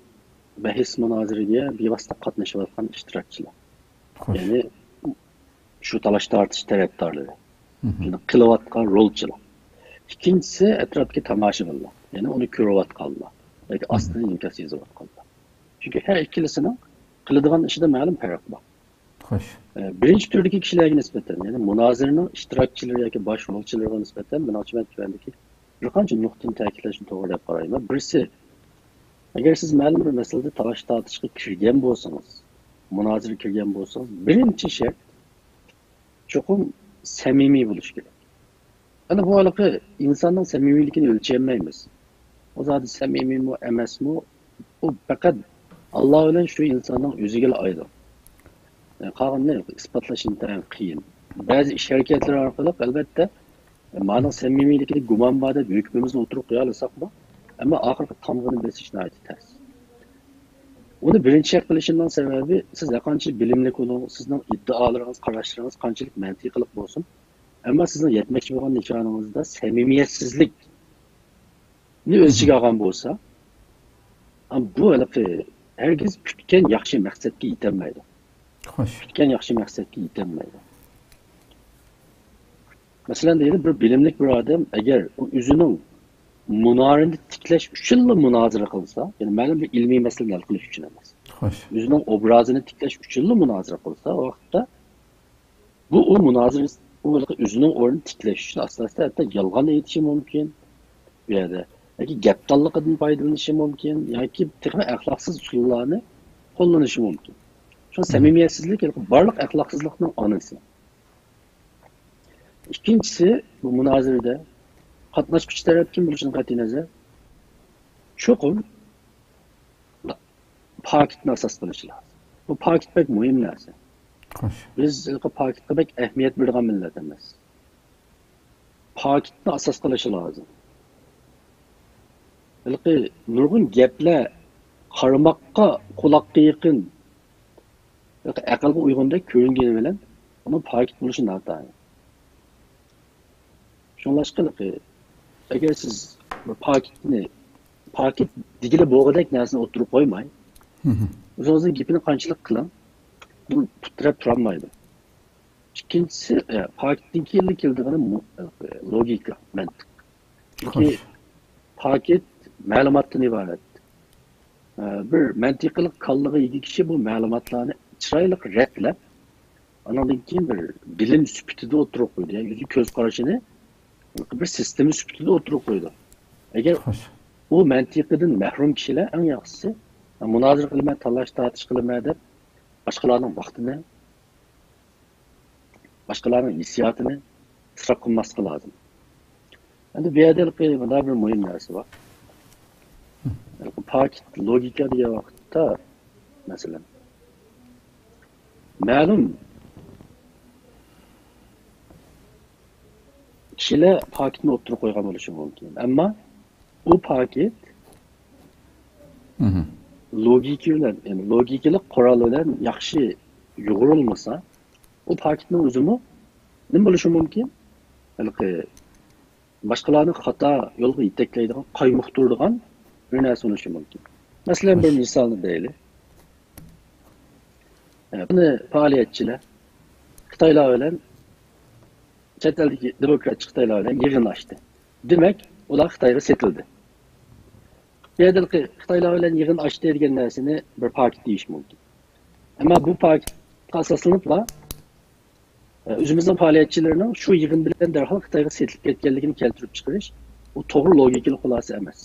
بەھس مۇنازىرىگە بىۋاسىتە قاتنىشىۋاتقان ئىشتىراكچىلار. يەنى شۇ تالاش تارتىش تەرەپدارلىرى. شۇنى قىلىۋاتقان رولچىلار. ئىككىنچىسى ئەتراپتىكى تاماشىبىنلار. يەنى ئۇنى كۆرۈۋاتقانلار. ياكى ئاستىدىن ئىنكاس يېزىۋاتقانلار. چۈنكى ھەر ئىككىلىسىنىڭ قىلىدىغان ئىشىدا مەلۇم پەرق بار. خوش. ئە، بىرىنچى تۈردىكى كىشىلەرگە نىسبەتەن، يەنى مۇنازىرىنىڭ ئىشتىراكچىلىرى ياكى باش رولچىلىرىغا نىسبەتەن مېنىڭچە مەن تۆۋەندىكى بىر قانچە نۇقتىنى تەكىتلەشنى توغرا دەپ قارايمەن. بىرسى، ئەگەر سىز مەلۇم بىر مەسىلىدە تالاش تارتىشقا كىرگەن بولسىڭىز، مۇنازىرىگە كىرگەن بولسىڭىز، بىرىنچى شەرت چوقۇم سەمىمىي بولۇش كېرەك. ئەنە بۇ ھېلىقى ئىنساننىڭ سەمىمىيلىكىنى ئۆلچىيەلمەيمىز. ئۇ زادى سەمىمىيمۇ، ئەمەسمۇ، ئۇ پەقەت ئاللا بىلەن شۇ ئىنساننىڭ ئۆزىگىلا ئايدۇ. قالغىنىنى ئىسپاتلاش ئىنتايىن قىيىن. بەزى ئىش ھەرىكەتلىرى ئارقىلىق، ئەلۋەتتە، مانىڭ سەمىمىيلىكىدە گۇمان بار دەپ ھۆكمىمىزنى ئوتتۇرىغا قويالىساقمۇ، ئەمما ئاخىرقى تامغىنى بېسىش ناھايىتى تەس. ئۇنى بىرىنچى چەك قىلىشىمنىڭ سەۋەبى، سىز ھەرقانچە بىلىملىك بولۇڭ، سىزنىڭ ئىددىئالىرىڭىز، قاراشلىرىڭىز قانچىلىك مەنتىقىلىق بولسۇن، ئەمما سىزنىڭ يەتمەكچى بولغان نىشانىڭىزدا سەمىمىيەتسىزلىكنى ئۆز ئىچىگە ئالغان بولسا، ئا، بۇ ھېلىقى ھەرگىز كۈتكەن ياخشى مەقسەتكە يېتەلمەيدۇ. خوش. كۈتكەن ياخشى مەقسەتكە يېتەلمەيدۇ. مەسىلەن، دەيلى، بىر بىلىملىك بىر ئادەم ئەگەر ئۇ ئۆزىنىڭ مۇنارىنى تىكلەش ئۈچۈنلا مۇنازىرە قىلسا، يەنى مەلۇم بىر ئىلمىي مەسىلىنى ھەل قىلىش ئۈچۈن ئەمەس، خوش. ئۆزىنىڭ ئوبرازىنى تىكلەش ئۈچۈنلا مۇنازىرە قىلسا، ئۇ ۋاقىتتا بۇ ئۇ مۇنازىرە، ئۇ ئۆزىنىڭ ئورنىنى تىكلەش ئۈچۈن ئاساستا ھەتتا يالغان ئېيتىشى مۇمكىن. بۇ يەردە ياكى گەپدانلىقىدىن پايدىلىنىشى مۇمكىن، ياكى تېخىمۇ ئەخلاقسىز ئۇسۇللارنى قوللىنىشى مۇمكىن. شۇڭا سەمىمىيەتسىزلىك بارلىق ئەخلاقسىزلىقنىڭ ئانىسى. ئىككىنچىسى، بۇ مۇنازىرىدە قاتناشقۇچى تەرەپ كىم بولۇشىدىن قەتئىينەزەر، چوقۇم پاكىتنى ئاساس قىلىشى لازىم. بۇ پاكىت بەك مۇھىم نەرسە. خوش. بىز ھېلىقى پاكىتقا بەك ئەھمىيەت بېرىدىغان مىللەت ئەمەس. پاكىتنى ئاساس قىلىشى لازىم. ھېلىقى نۇرغۇن گەپلەر قارىماققا، قۇلاققا يېقىن، ھېلىقى ئەقىلگە ئۇيغۇندەك كۆرۈنگىنى بىلەن ئۇنىڭ پاكىت بولۇشى ناتايىن. شۇڭلاشقا، ئەگەر سىز بىر پاكىتنى، پاكىت دېگىلى بولغۇدەك نەرسىنى ئوتتۇرىغا قويماي، مهم. ئۆزىڭىزنىڭ گېپىنى قانچىلىك قىلىڭ، بۇ پۇت تىرەپ تۇرالمايدۇ. ئىككىنچىسى، ئە، پاكىتتىن كېيىنلا كېلىدىغىنى مۇ-، ئە، لوگىكا، مەنتىق. چۈنكى خوش. پاكىت مەلۇماتتىن ئىبارەت. ئە، بىر مەنتىقىلىق كاللىغا ئىگە كىشى بۇ مەلۇماتلارنى چىرايلىق رەتلەپ، ئانىڭدىن كېيىن بىر بىلىم سۈپىتىدە ئوتتۇرىغا قويىدۇ. يەنى ئۆزىنىڭ كۆز قارىشىنى بىر سىستېما سۈپىتىدە ئوتتۇرىغا قويىدۇ. ئەگەر خوش. ئۇ مەنتىقىدىن مەھرۇم كىشىلەر ئەڭ ياخشىسى، مۇنازىرە قىلىمەن، تالاش تارتىش قىلىمەن دەپ باشقىلارنىڭ ۋاقتىنى، باشقىلارنىڭ ھېسسىياتىنى ئىسراپ قىلماسلىقى لازىم. ئەمدى بۇ يەردە ھېلىقى مۇنداق بىر مۇھىم نەرسە بار. ھېلىقى پاكىت لوگىكا دېگەن ۋاقىتتا، مەسىلەن، مەلۇم كىشىلەر پاكىتنى ئوتتۇرىغا قويغان بولۇشى مۇمكىن. ئەمما ئۇ پاكىت مهم. لوگىكا بىلەن، يەنى لوگىكىلىق قورال بىلەن ياخشى يۇغۇرۇلمىسا، ئۇ پاكىتنىڭ ئۆزىمۇ نېمە بولۇشى مۇمكىن؟ ھېلىقى باشقىلارنى خاتا يولغا يېتەكلەيدىغان، قايمۇقتۇرىدىغان بىر نەرسە بولۇشى مۇمكىن. مەسىلەن، بىر مىسالنى بېرەيلى. ئە، بۇنى پائالىيەتچىلەر خىتايلار بىلەن، چەت ئەلدىكى دېموكراتچى خىتايلار بىلەن يىغىن ئاچتى. دېمەك، ئۇلار خىتايغا سېتىلدى. بۇ يەردە خىتايلار بىلەن يىغىن ئاچتى دېگەن نەرسىنى بىر پاكىت دېيىش مۇمكىن. ئەمما بۇ پاكىتقا ئاساسلىنىپلا، ئۆزىمىزنىڭ پائالىيەتچىلىرىنىڭ شۇ يىغىن بىلەن دەرھال خىتايغا سېتىلىپ كەتكەنلىكىنى كەلتۈرۈپ چىقىرىش، ئۇ توغرا لوگىكىلىق خۇلاسە ئەمەس.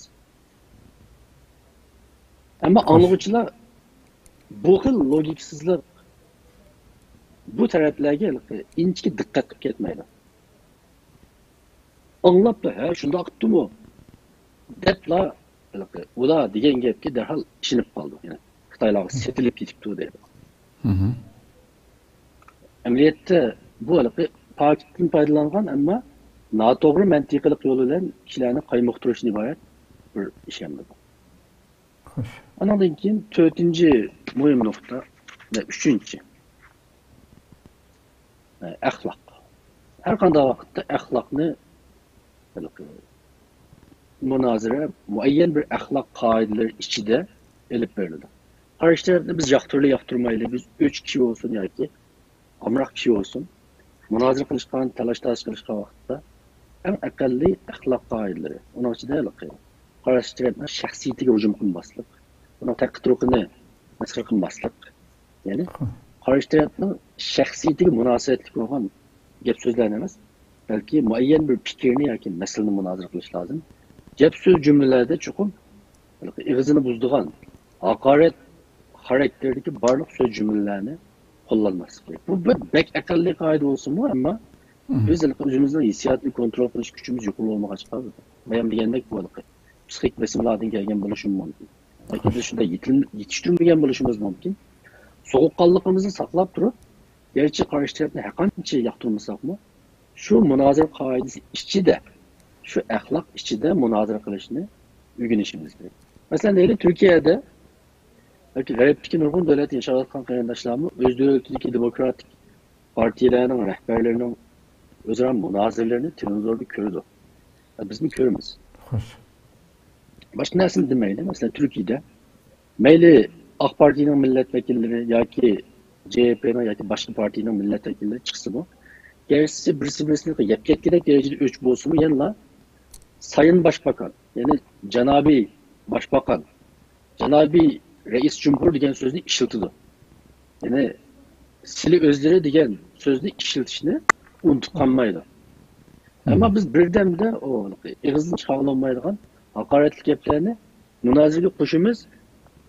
ئەمما ئاڭلىغۇچىلار بۇ خىل لوگىكىسىزلىق، بۇ تەرەپلەرگە ھېلىقى ئىنچىكە دىققەت قىلىپ كەتمەيدۇ. ئاڭلاپلا، ھە، شۇنداق قىپتۇمۇ؟ دەپلا، ھېلىقى ئۇلار دېگەن گەپكە دەرھال ئىشىنىپ قالىدۇ. يەنى خىتايلارغا سېتىلىپ كېتىپتۇ دەيدۇ. مهم. ئەمەلىيەتتە بۇ ھېلىقى پاكىتتىن پايدىلانغان، ئەمما ناتوغرا مەنتىقىلىق يول بىلەن كىشىلەرنى قايمۇقتۇرۇشتىن ئىبارەت بىر ئىش ئەمدى بۇ. خوش. ئانىڭدىن كېيىن تۆتىنچى مۇھىم نۇقتا، ۋە ئۈچىنچى، ئەخلاق. ھەر قانداق ۋاقىتتا ئەخلاقنى، مۇنازىرە مۇئەييەن بىر ئەخلاق قائىدىلىرى ئىچىدە ئېلىپ بېرىلىدۇ. قارشى تەرەپنى بىز ياقتۇرىلى ياقتۇرمايلى، بىز ئۆچ كىشى بولسۇن ياكى ئامراق كىشى بولسۇن، مۇنازىرە قىلىشقان، تالاش-تارتىش قىلىشقان ۋاقىتتا ئەڭ ئەقەللىي ئەخلاق قائىدىلىرى، ئۇنىڭ ئىچىدە ھېلىقى قارشى تەرەپنىڭ شەخسىيىتىگە ھۇجۇم قىلماسلىق، ئۇنىڭ تەنقىد رۇخىنى مەسخىرە قىلماسلىق، يەنى قارشى تەرەپنىڭ شەخسىيىتىگە مۇناسىۋەتلىك بولغان گەپ-سۆزلەرنى ئەمەس، بەلكى مۇئەييەن بىر پىكىرنى ياكى مەسىلىنى مۇنازىرە قىلىش لازىم. گەپ-سۆز، جۈملىلەردە چوقۇم ئېغىزىنى بۇزىدىغان، ھاقارەت خاراكتېرىدىكى بارلىق سۆز-جۈملىلەرنى قوللانماسلىق كېرەك. بۇ بىر بەك ئەقەللىي قائىدە بولسىمۇ، ئەمما بىز ئۆزىمىزنىڭ ھېسسىياتىنى كونترول قىلىش كۈچىمىز يۇقىرى بولمىغاچقا، بايام دېگەندەك، بۇ پسىخىك بېسىملاردىن كەلگەن بولۇشىمۇ مۇمكىن. ياكى بىز شۇنداق يېتىل-، يېتىشتۈرمىگەن بولۇشىمىز مۇمكىن. سوغۇققانلىقىمىزنى ساقلاپ تۇرۇپ، گەرچە قارشى تەرەپنى ھەرقانچە ياقتۇرمىساقمۇ، شۇ مۇنازىرە قائىدىسى ئىچىدە، شۇ ئەخلاق ئىچىدە مۇنازىرە قىلىشنى ئۆگىنىشىمىز كېرەك. مەسىلەن، دەيلى، تۈركىيەدە ياكى غەربتىكى نۇرغۇن دۆلەتتە ياشاۋاتقان قېرىنداشلارمۇ ئۆز دۆلىتىدىكى دېموكراتىك پارتىيەلەرنىڭ رەھبەرلىرىنىڭ ئۆزئارا مۇنازىرىلىرىنى تېلېۋىزوردا كۆرىدۇ. بىزمۇ كۆرىمىز. خوش. باشقا نەرسىنى دېمەيلى. مەسىلەن، تۈركىيەدە مەيلى ئاق پارتىيىنىڭ مىللەت ۋەكىللىرى ياكى جې ئېچ پىنىڭ ياكى باشقا پارتىيىنىڭ مىللەت ۋەكىللىرى چىقسىمۇ، گەرچە بىرسى-بىرسىنى يەپ كەتكۈدەك دەرىجىدە ئۆچ بولسىمۇ، يەنىلا سايىن باشباكان، يەنى جانابىي باشباكان، جانابىي رەئىس جۇمھۇر دېگەن سۆزنى ئىشلىتىدۇ. يەنى سىلى ئۆزلىرى دېگەن سۆزنى ئىشلىتىشنى ئۇنتۇپ قالمايدۇ. ئەمما بىز بىردەمدە ئۇ ئېغىزدىن چىقارغىلى بولمايدىغان ھاقارەتلىك گەپلەرنى مۇنازىرىگە قوشىمىز.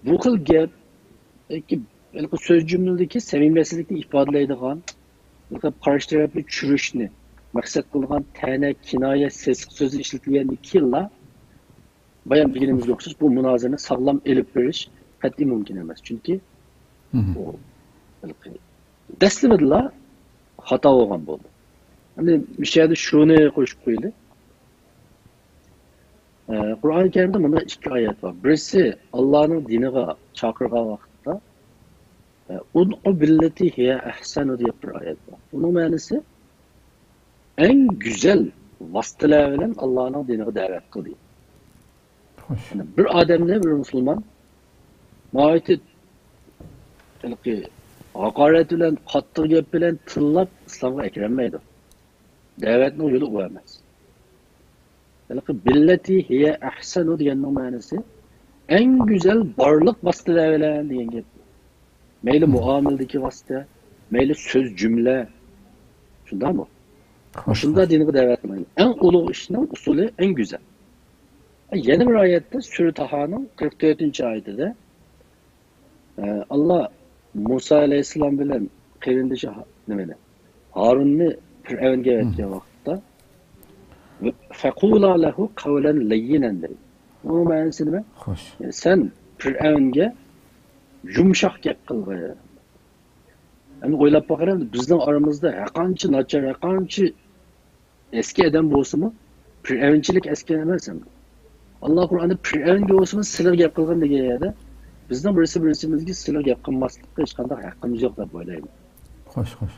بۇ خىل گەپ، بەلكى، ھېلىقى سۆز جۈملىدىكى سەمىمىيەتسىزلىكنى ئىپادىلەيدىغان، ھېلىقى قارشى تەرەپنى چۈشۈرۈشنى مەقسەت قىلغان تەنە، كىنايە، سېسىق سۆزلەر ئىشلىتىلگەندىن كېيىنلا، بايام دېگىنىمىزگە ئوخشاش، بۇ مۇنازىرىنى ساغلام ئېلىپ بېرىش قەتئىي مۇمكىن ئەمەس. چۈنكى ئۇ ھېلىقى دەسلىپىدىلا خاتا بولغان بولدى. ئەمدى مۇشۇ يەردە شۇنى قوشۇپ قويىلى. ئە، قۇرئان كەرىمدە مۇنداق ئىككى ئايەت بار. بىرسى ئاللانىڭ دىنىغا چاقىرغان ۋاقىتتا، ئە، «ئۇدئۇ بىللەتى ھىيە ئەھسەنۇ» دېگەن بىر ئايەت بار. ئۇنىڭ مەنىسى، «ئەڭ گۈزەل ۋاسىتىلەر بىلەن ئاللانىڭ دىنىغا دەۋەت قىل» دېگەن. خوش. يەنى بىر ئادەمنى بىر مۇسۇلمان ناھايىتى ھېلىقى ھاقارەت بىلەن، قاتتىق گەپ بىلەن تىللاپ ئىسلامغا ئەكىرەلمەيدۇ. دەۋەتنىڭ يولى ئۇ ئەمەس. ھېلىقى «بىللەتى ھىيە ئەھسەنۇ» دېگەننىڭ مەنىسى ئەڭ گۈزەل بارلىق ۋاسىتىلەر بىلەن دېگەن گەپ. مەيلى مۇئامىلىدىكى ۋاسىتە، مەيلى سۆز جۈملە. شۇنداقمۇ؟ خوش، شۇنداق خوش. دىنغا دەۋەت قىلىڭ. ئەڭ ئۇلۇغ ئىشنىڭ ئۇسۇلى ئەڭ گۈزەل. يەنە بىر ئايەتتە، سۈرە تاھانىڭ قىرىق تۆتىنچى ئايىتىدە، ئە، ئاللا مۇسا ئەلەيھىسسالام بىلەن قېرىندىشى ھا-، نېمىنى، ھارۇننى پىرئەۋنگە ئەۋەتكەن ۋاقىتتا، «فەقۇلا لەھۇ قەۋلەن لەييىنەن» دەيدۇ. ئۇنىڭ مەنىسى نېمە؟ خوش. يەنى سەن پىرئەۋنگە يۇمشاق گەپ قىلغىن. ئەمدى ئويلاپ باققىنا، بىزنىڭ ئارىمىزدا ھەرقانچە ناچار، ھەرقانچە ئەسكى ئادەم بولسىمۇ، پىرئەۋنچىلىك ئەسكى ئەمەس ئەمدى. ئاللا قۇرئاندا «پىرئەۋنگە بولسىمۇ سىلىغا گەپ قىلغىن» دېگەن يەردە، بىزنىڭ بىرسى بىرسىمىزگە سىلىغا گەپ قىلماسلىققا ھېچقانداق ھەققىمىز يوق دەپ ئويلايمەن. خوش، خوش.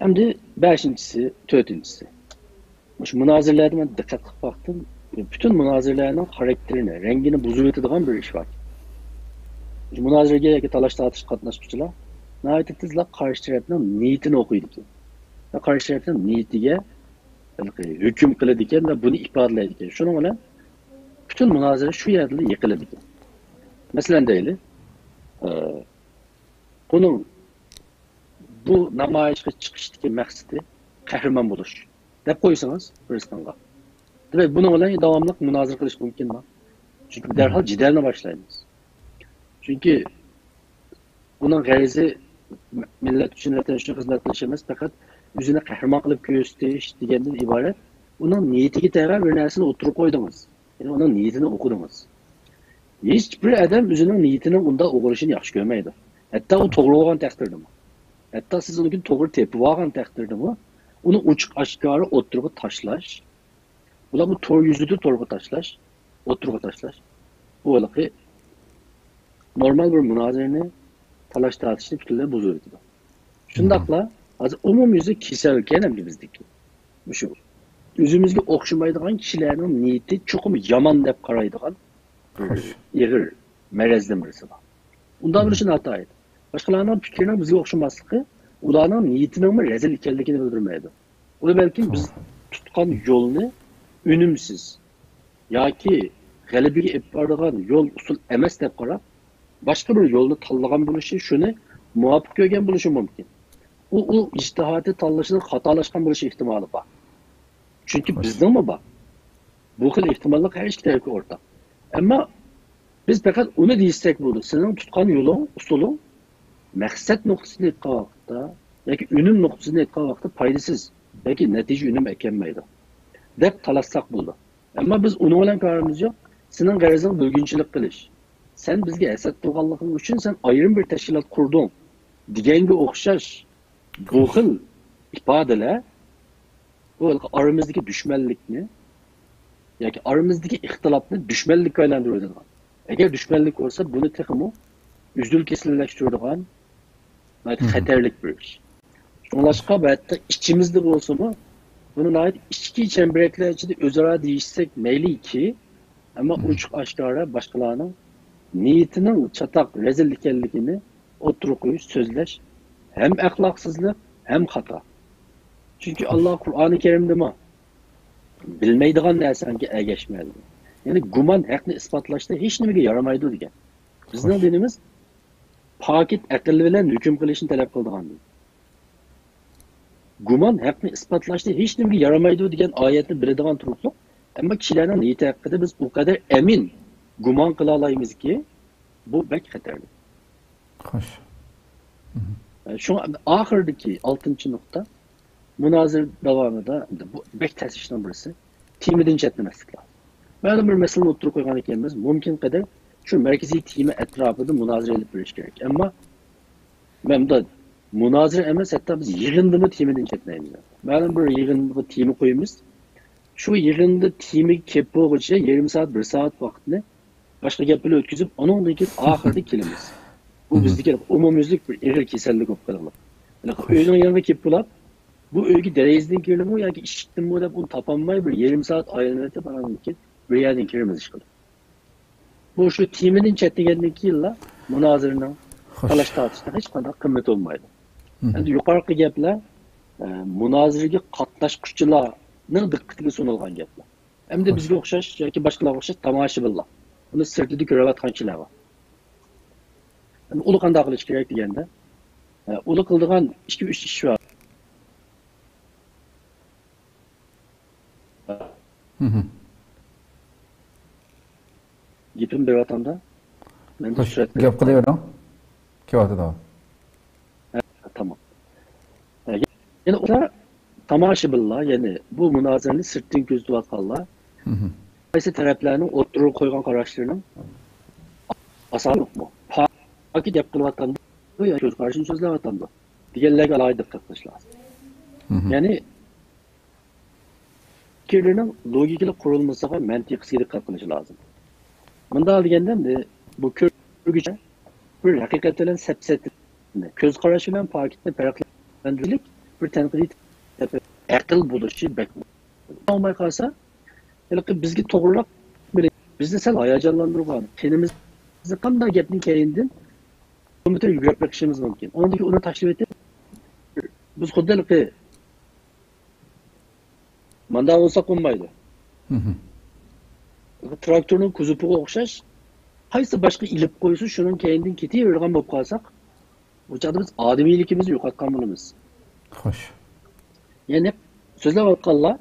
ئەمدى بەشىنچىسى، تۆتىنچىسى. مۇشۇ مۇنازىرىلەردە مەن دىققەت قىلىپ باقتىم. پۈتۈن مۇنازىرىلەرنىڭ خاراكتېرىنى، رەڭگىنى بۇزۇۋېتىدىغان بىر ئىش بار. مۇشۇ مۇنازىرىگە ياكى تالاش-تارتىشقا قاتناشقۇچىلار ناھايىتى تېزلا قارشى تەرەپنىڭ نىيىتىنى ئوقۇيدىكەن. ۋە قارشى تەرەپنىڭ نىيىتىگە ھۆكۈم قىلىدىكەن ۋە بۇنى ئىپادىلەيدىكەن. شۇنىڭ بىلەن پۈتۈن مۇنازىرە شۇ يەردىلا يىقىلىدىكەن. مەسىلەن دەيلى، ئە، بۇنىڭ بۇ نامايىشقا چىقىشتىكى مەقسىتى قەھرىمان بولۇش دەپ قويسىڭىز بىرسىنىڭغا، دېمەك، بۇنىڭ بىلەن داۋاملىق مۇنازىرە قىلىش مۇمكىنمۇ؟ چۈنكى دەرھال جېدەلنى باشلايمىز. چۈنكى ئۇنىڭ غەرىزى مىللەت ئۈچۈن ۋەتەن ئۈچۈن خىزمەت قىلىش ئەمەس، پەقەت ئۆزىنى قەھرىمان قىلىپ كۆرسىتىش دېگەندىن ئىبارەت. ئۇنىڭ نىيىتىگە تەۋە بىر نەرسىنى ئوتتۇرىغا قويدىڭىز. يەنى ئۇنىڭ نىيىتىنى ئوقۇدىڭىز. ھېچبىر ئادەم ئۆزىنىڭ نىيىتىنىڭ ئۇنداق ئوغرىشىنى ياخشى كۆرمەيدۇ. ھەتتا ئۇ توغرا بولغان تەقدىردىمۇ. ھەتتا سىز ئۇنىڭكىنى توغرا تېپىۋالغان تەقدىردىمۇ، ئۇنى ئوچۇق ئاشكارا ئوتتۇرىغا تاشلاش، بولۇپمۇ تور يۈزىدە تورغا تاشلاش، ئوتتۇرىغا تاشلاش، بۇ ھېلىقى نورمال بىر مۇنازىرىنى، تالاش-تارتىشنى پۈتۈنلەي بۇزۇۋېتىدۇ. شۇنداقلا ھازىر ئومۇميۈزلۈك كېسەلكەن ئەمدى بىزدىكى. مۇشۇ ئۆزىمىزگە ئوخشىمايدىغان كىشىلەرنىڭ نىيىتى چوقۇم يامان دەپ قارايدىغان بىر ئېغىر مەرەزدىن بىرسى بار. ئۇنداق بولۇشى ناتايىن. باشقىلارنىڭ پىكرىنىڭ بىزگە ئوخشىماسلىقى ئۇلارنىڭ نىيىتىنىڭمۇ رەزىل ئىكەنلىكىنى بىلدۈرمەيدۇ. ئۇ بەلكىم بىز تۇتقان يولنى ئۈنۈمسىز ياكى غەلىبىگە ئېلىپ بارىدىغان يول، ئۇسۇل ئەمەس دەپ قاراپ، باشقا بىر يولنى تاللىغان بولۇشى، شۇنى مۇۋاپىق كۆرگەن بولۇشى مۇمكىن. ئۇ، ئۇ ئىجتىھادىي تاللىشىدا خاتالاشقان بولۇش ئېھتىمالى بار. چۈنكى بىزنىڭمۇ بار. بۇ خىل ئېھتىماللىق ھەر ئىككى تەرەپكە ئورتاق. ئەمما بىز پەقەت ئۇنى دېيىشسەك بولىدۇ، سېنىڭ تۇتقان يولۇڭ، ئۇسۇلۇڭ مەقسەت نۇقتىسىدىن ئېيتقان ۋاقىتتا ياكى ئۈنۈم نۇقتىسىدىن ئېيتقان ۋاقىتتا پايدىسىز ياكى نەتىجە ئۈنۈم ئەكەلمەيدۇ دەپ تالاشساق بولىدۇ. ئەمما بىز ئۇنىڭ بىلەن كارىمىز يوق. سېنىڭ غەرىزىڭ بۆلگۈنچىلىك قىلىش. سەن بىزگە ھەسەت قىلغانلىقىڭ ئۈچۈن سەن ئايرىم بىر تەشكىلات قۇردۇڭ دېگەنگە ئوخشاش بۇ خىل ئىپادىلەر، بۇ ئارىمىزدىكى دۈشمەنلىكنى ياكى ئارىمىزدىكى ئىختىلاپنى دۈشمەنلىككە ئايلاندۇرۇۋېتىدىغان. ئەگەر دۈشمەنلىك بولسا، بۇنى تېخىمۇ ئۈزۈل كېسىللەشتۈرىدىغان ناھايىتى خەتەرلىك بىر ئىش. شۇڭلاشقا، بۇ ھەتتا ئىچىمىزدە بولسىمۇ، بۇنى ناھايىتى ئىچكى چەمبىرەكلەر ئىچىدە ئۆزئارا دېيىشسەك مەيلىكى، ئەمما ئوچۇق ئاشكارا باشقىلارنىڭ نىيىتىنىڭ چاتاق، رەزىل ئىكەنلىكىنى ئوتتۇرىغا قويۇش، سۆزلەش ھەم ئەخلاقسىزلىق، ھەم خاتا. چۈنكى ئاللا قۇرئانى كەرىمدىمۇ، «بىلمەيدىغان نەرسەڭگە ئەگەشمە» دېگەن. يەنى گۇمان ھەقنى ئىسپاتلاشتا ھېچ نېمىگە يارىمايدۇ دېگەن. بىزنىڭ دىنىمىز پاكىت ئەقىل بىلەن ھۆكۈم قىلىشنى تەلەپ قىلىدىغان دىن. گۇمان ھەقنى ئىسپاتلاشتا ھېچ نېمىگە يارىمايدۇ دېگەن ئايەتنى بىلىدىغان تۇرۇقلۇق، ئەمما كىشىلەرنىڭ نىيىتى ھەققىدە بىز ئۇ قەدەر ئەمىن گۇمان قىلالايمىزكى، بۇ بەك خەتەرلىك. خوش. شۇڭا ئاخىرىدىكى ئالتىنچى نۇقتا، مۇنازىرە داۋامىدا، بۇ بەك تەس ئىشنىڭ بىرسى، تېمىدىن چەتنىمەسلىك لازىم. مەلۇم بىر مەسىلىنى ئوتتۇرىغا قويغان ئىكەنمىز، مۇمكىن قەدەر شۇ مەركىزىي تېما ئەتراپىدا مۇنازىرە ئېلىپ بېرىش كېرەك. ئەمما مەن بۇندا مۇنازىرە ئەمەس، ھەتتا بىز يىغىندىمۇ تېمىدىن چەتنەيمىز. مەلۇم بىر يىغىنغا تېما قويىمىز. شۇ يىغىندا تېمىگە كېلىپ بولغۇچە يېرىم سائەت، بىر سائەت ۋاقىتنى باشقا گەپ بىلەن ئۆتكۈزۈپ، ئۇنىڭدىن كېيىن ئاخىرىدا كېلىمىز. بۇ بىزدىكى ئومۇميۈزلۈك بىر ئېغىر كېسەللىك بولۇپ قالغان. ئۆينىڭ يېنىغا كېلىپ بولاپ، بۇ ئۆيگە دېرىزىدىن كىردىمۇ ياكى ئىشىكتىنمۇ دەپ ئۇنى تاپالماي، بىر يېرىم سائەت ئايلىنىۋېتىپ، ئانان كېيىن بىر يەردىن كىرىمىز ئىشقىلىپ. بۇ شۇ تېمىدىن چەتنىگەندىن كېيىنلا مۇنازىرىنىڭ، تالاش تارتىشنىڭ ھېچقانداق قىممىتى بولمايدۇ. ئەمدى يۇقىرىقى گەپلەر، ئە، مۇنازىرىگە قاتناشقۇچىلارنىڭ دىققىتىگە سۇنۇلغان گەپلەر. ئەمدى بىزگە ئوخشاش ياكى باشقىلارغا ئوخشاش تاماشىبىنلار. بۇنى سىرتىدا كۆرۈۋاتقان كىشىلەر بار. ئەمدى ئۇلار قانداق قىلىش كېرەك دېگەندە، ئە، ئۇلار قىلىدىغان ئىككى، ئۈچ ئىش بار. گېپىم بېرىۋاتامدا؟ مەن خوش، گەپ قىلىۋېرىڭ. كېلىۋاتىدۇ. ھە، تامام. ھە، يەنە ئۇلار تاماشىبىنلار، يەنى بۇ مۇنازىرىنى سىرتتىن كۆزىتىۋاتقانلار، قايسى تەرەپلەرنىڭ ئوتتۇرىغا قويغان قاراشلىرىنىڭ ئاساسى يوقمۇ؟ پاكىت گەپ قىلىۋاتامدۇ يا كۆز قارىشىنى سۆزلەۋاتامدۇ دېگەنلەرگە ئالاھىدە دىققەت قىلىش لازىم. يەنى پىكىرلىرىنىڭ لوگىكىلىق قۇرۇلمىسىغا، مەنتىقىسىگە دىققەت قىلىش لازىم. مۇنداق دېگەندە، بۇ كۆرگۈچى بىر ھەقىقەت بىلەن سەپسەتىنى، كۆز قاراش بىلەن پاكىتنى پەرقلەندۈرۈشلۈك بىر تەنقىدىي تەپەككۇر، ئەقىل بولۇشى بەك مۇھىم. بولماي قالسا، ھېلىقى بىزگە توغرىلىق، بىزنى سەل ھاياجانلاندۇرغان، قېنىمىزنى قانداق گەپنىڭ كەينىدىن كومپيۇتېر يۈگۈرۈپ بېقىشىمىز مۇمكىن. ئۇنىڭدىن كېيىن ئۇنى تاشلىۋېتىپ، بىز خۇددى ھېلىقى مانداق بولساق بولمايدۇ. تىراكتورنىڭ كوزۇپىغا ئوخشاش، قايسى باشقا ئېلىپ قويسا، شۇنىڭ كەينىدىن كېتىۋېرىدىغان بولۇپ قالساق، ئۇ چاغدا بىز ئادىمىيلىكىمىزنى يوقاتقان بولىمىز. خوش. يەنى سۆزلەۋاتقانلار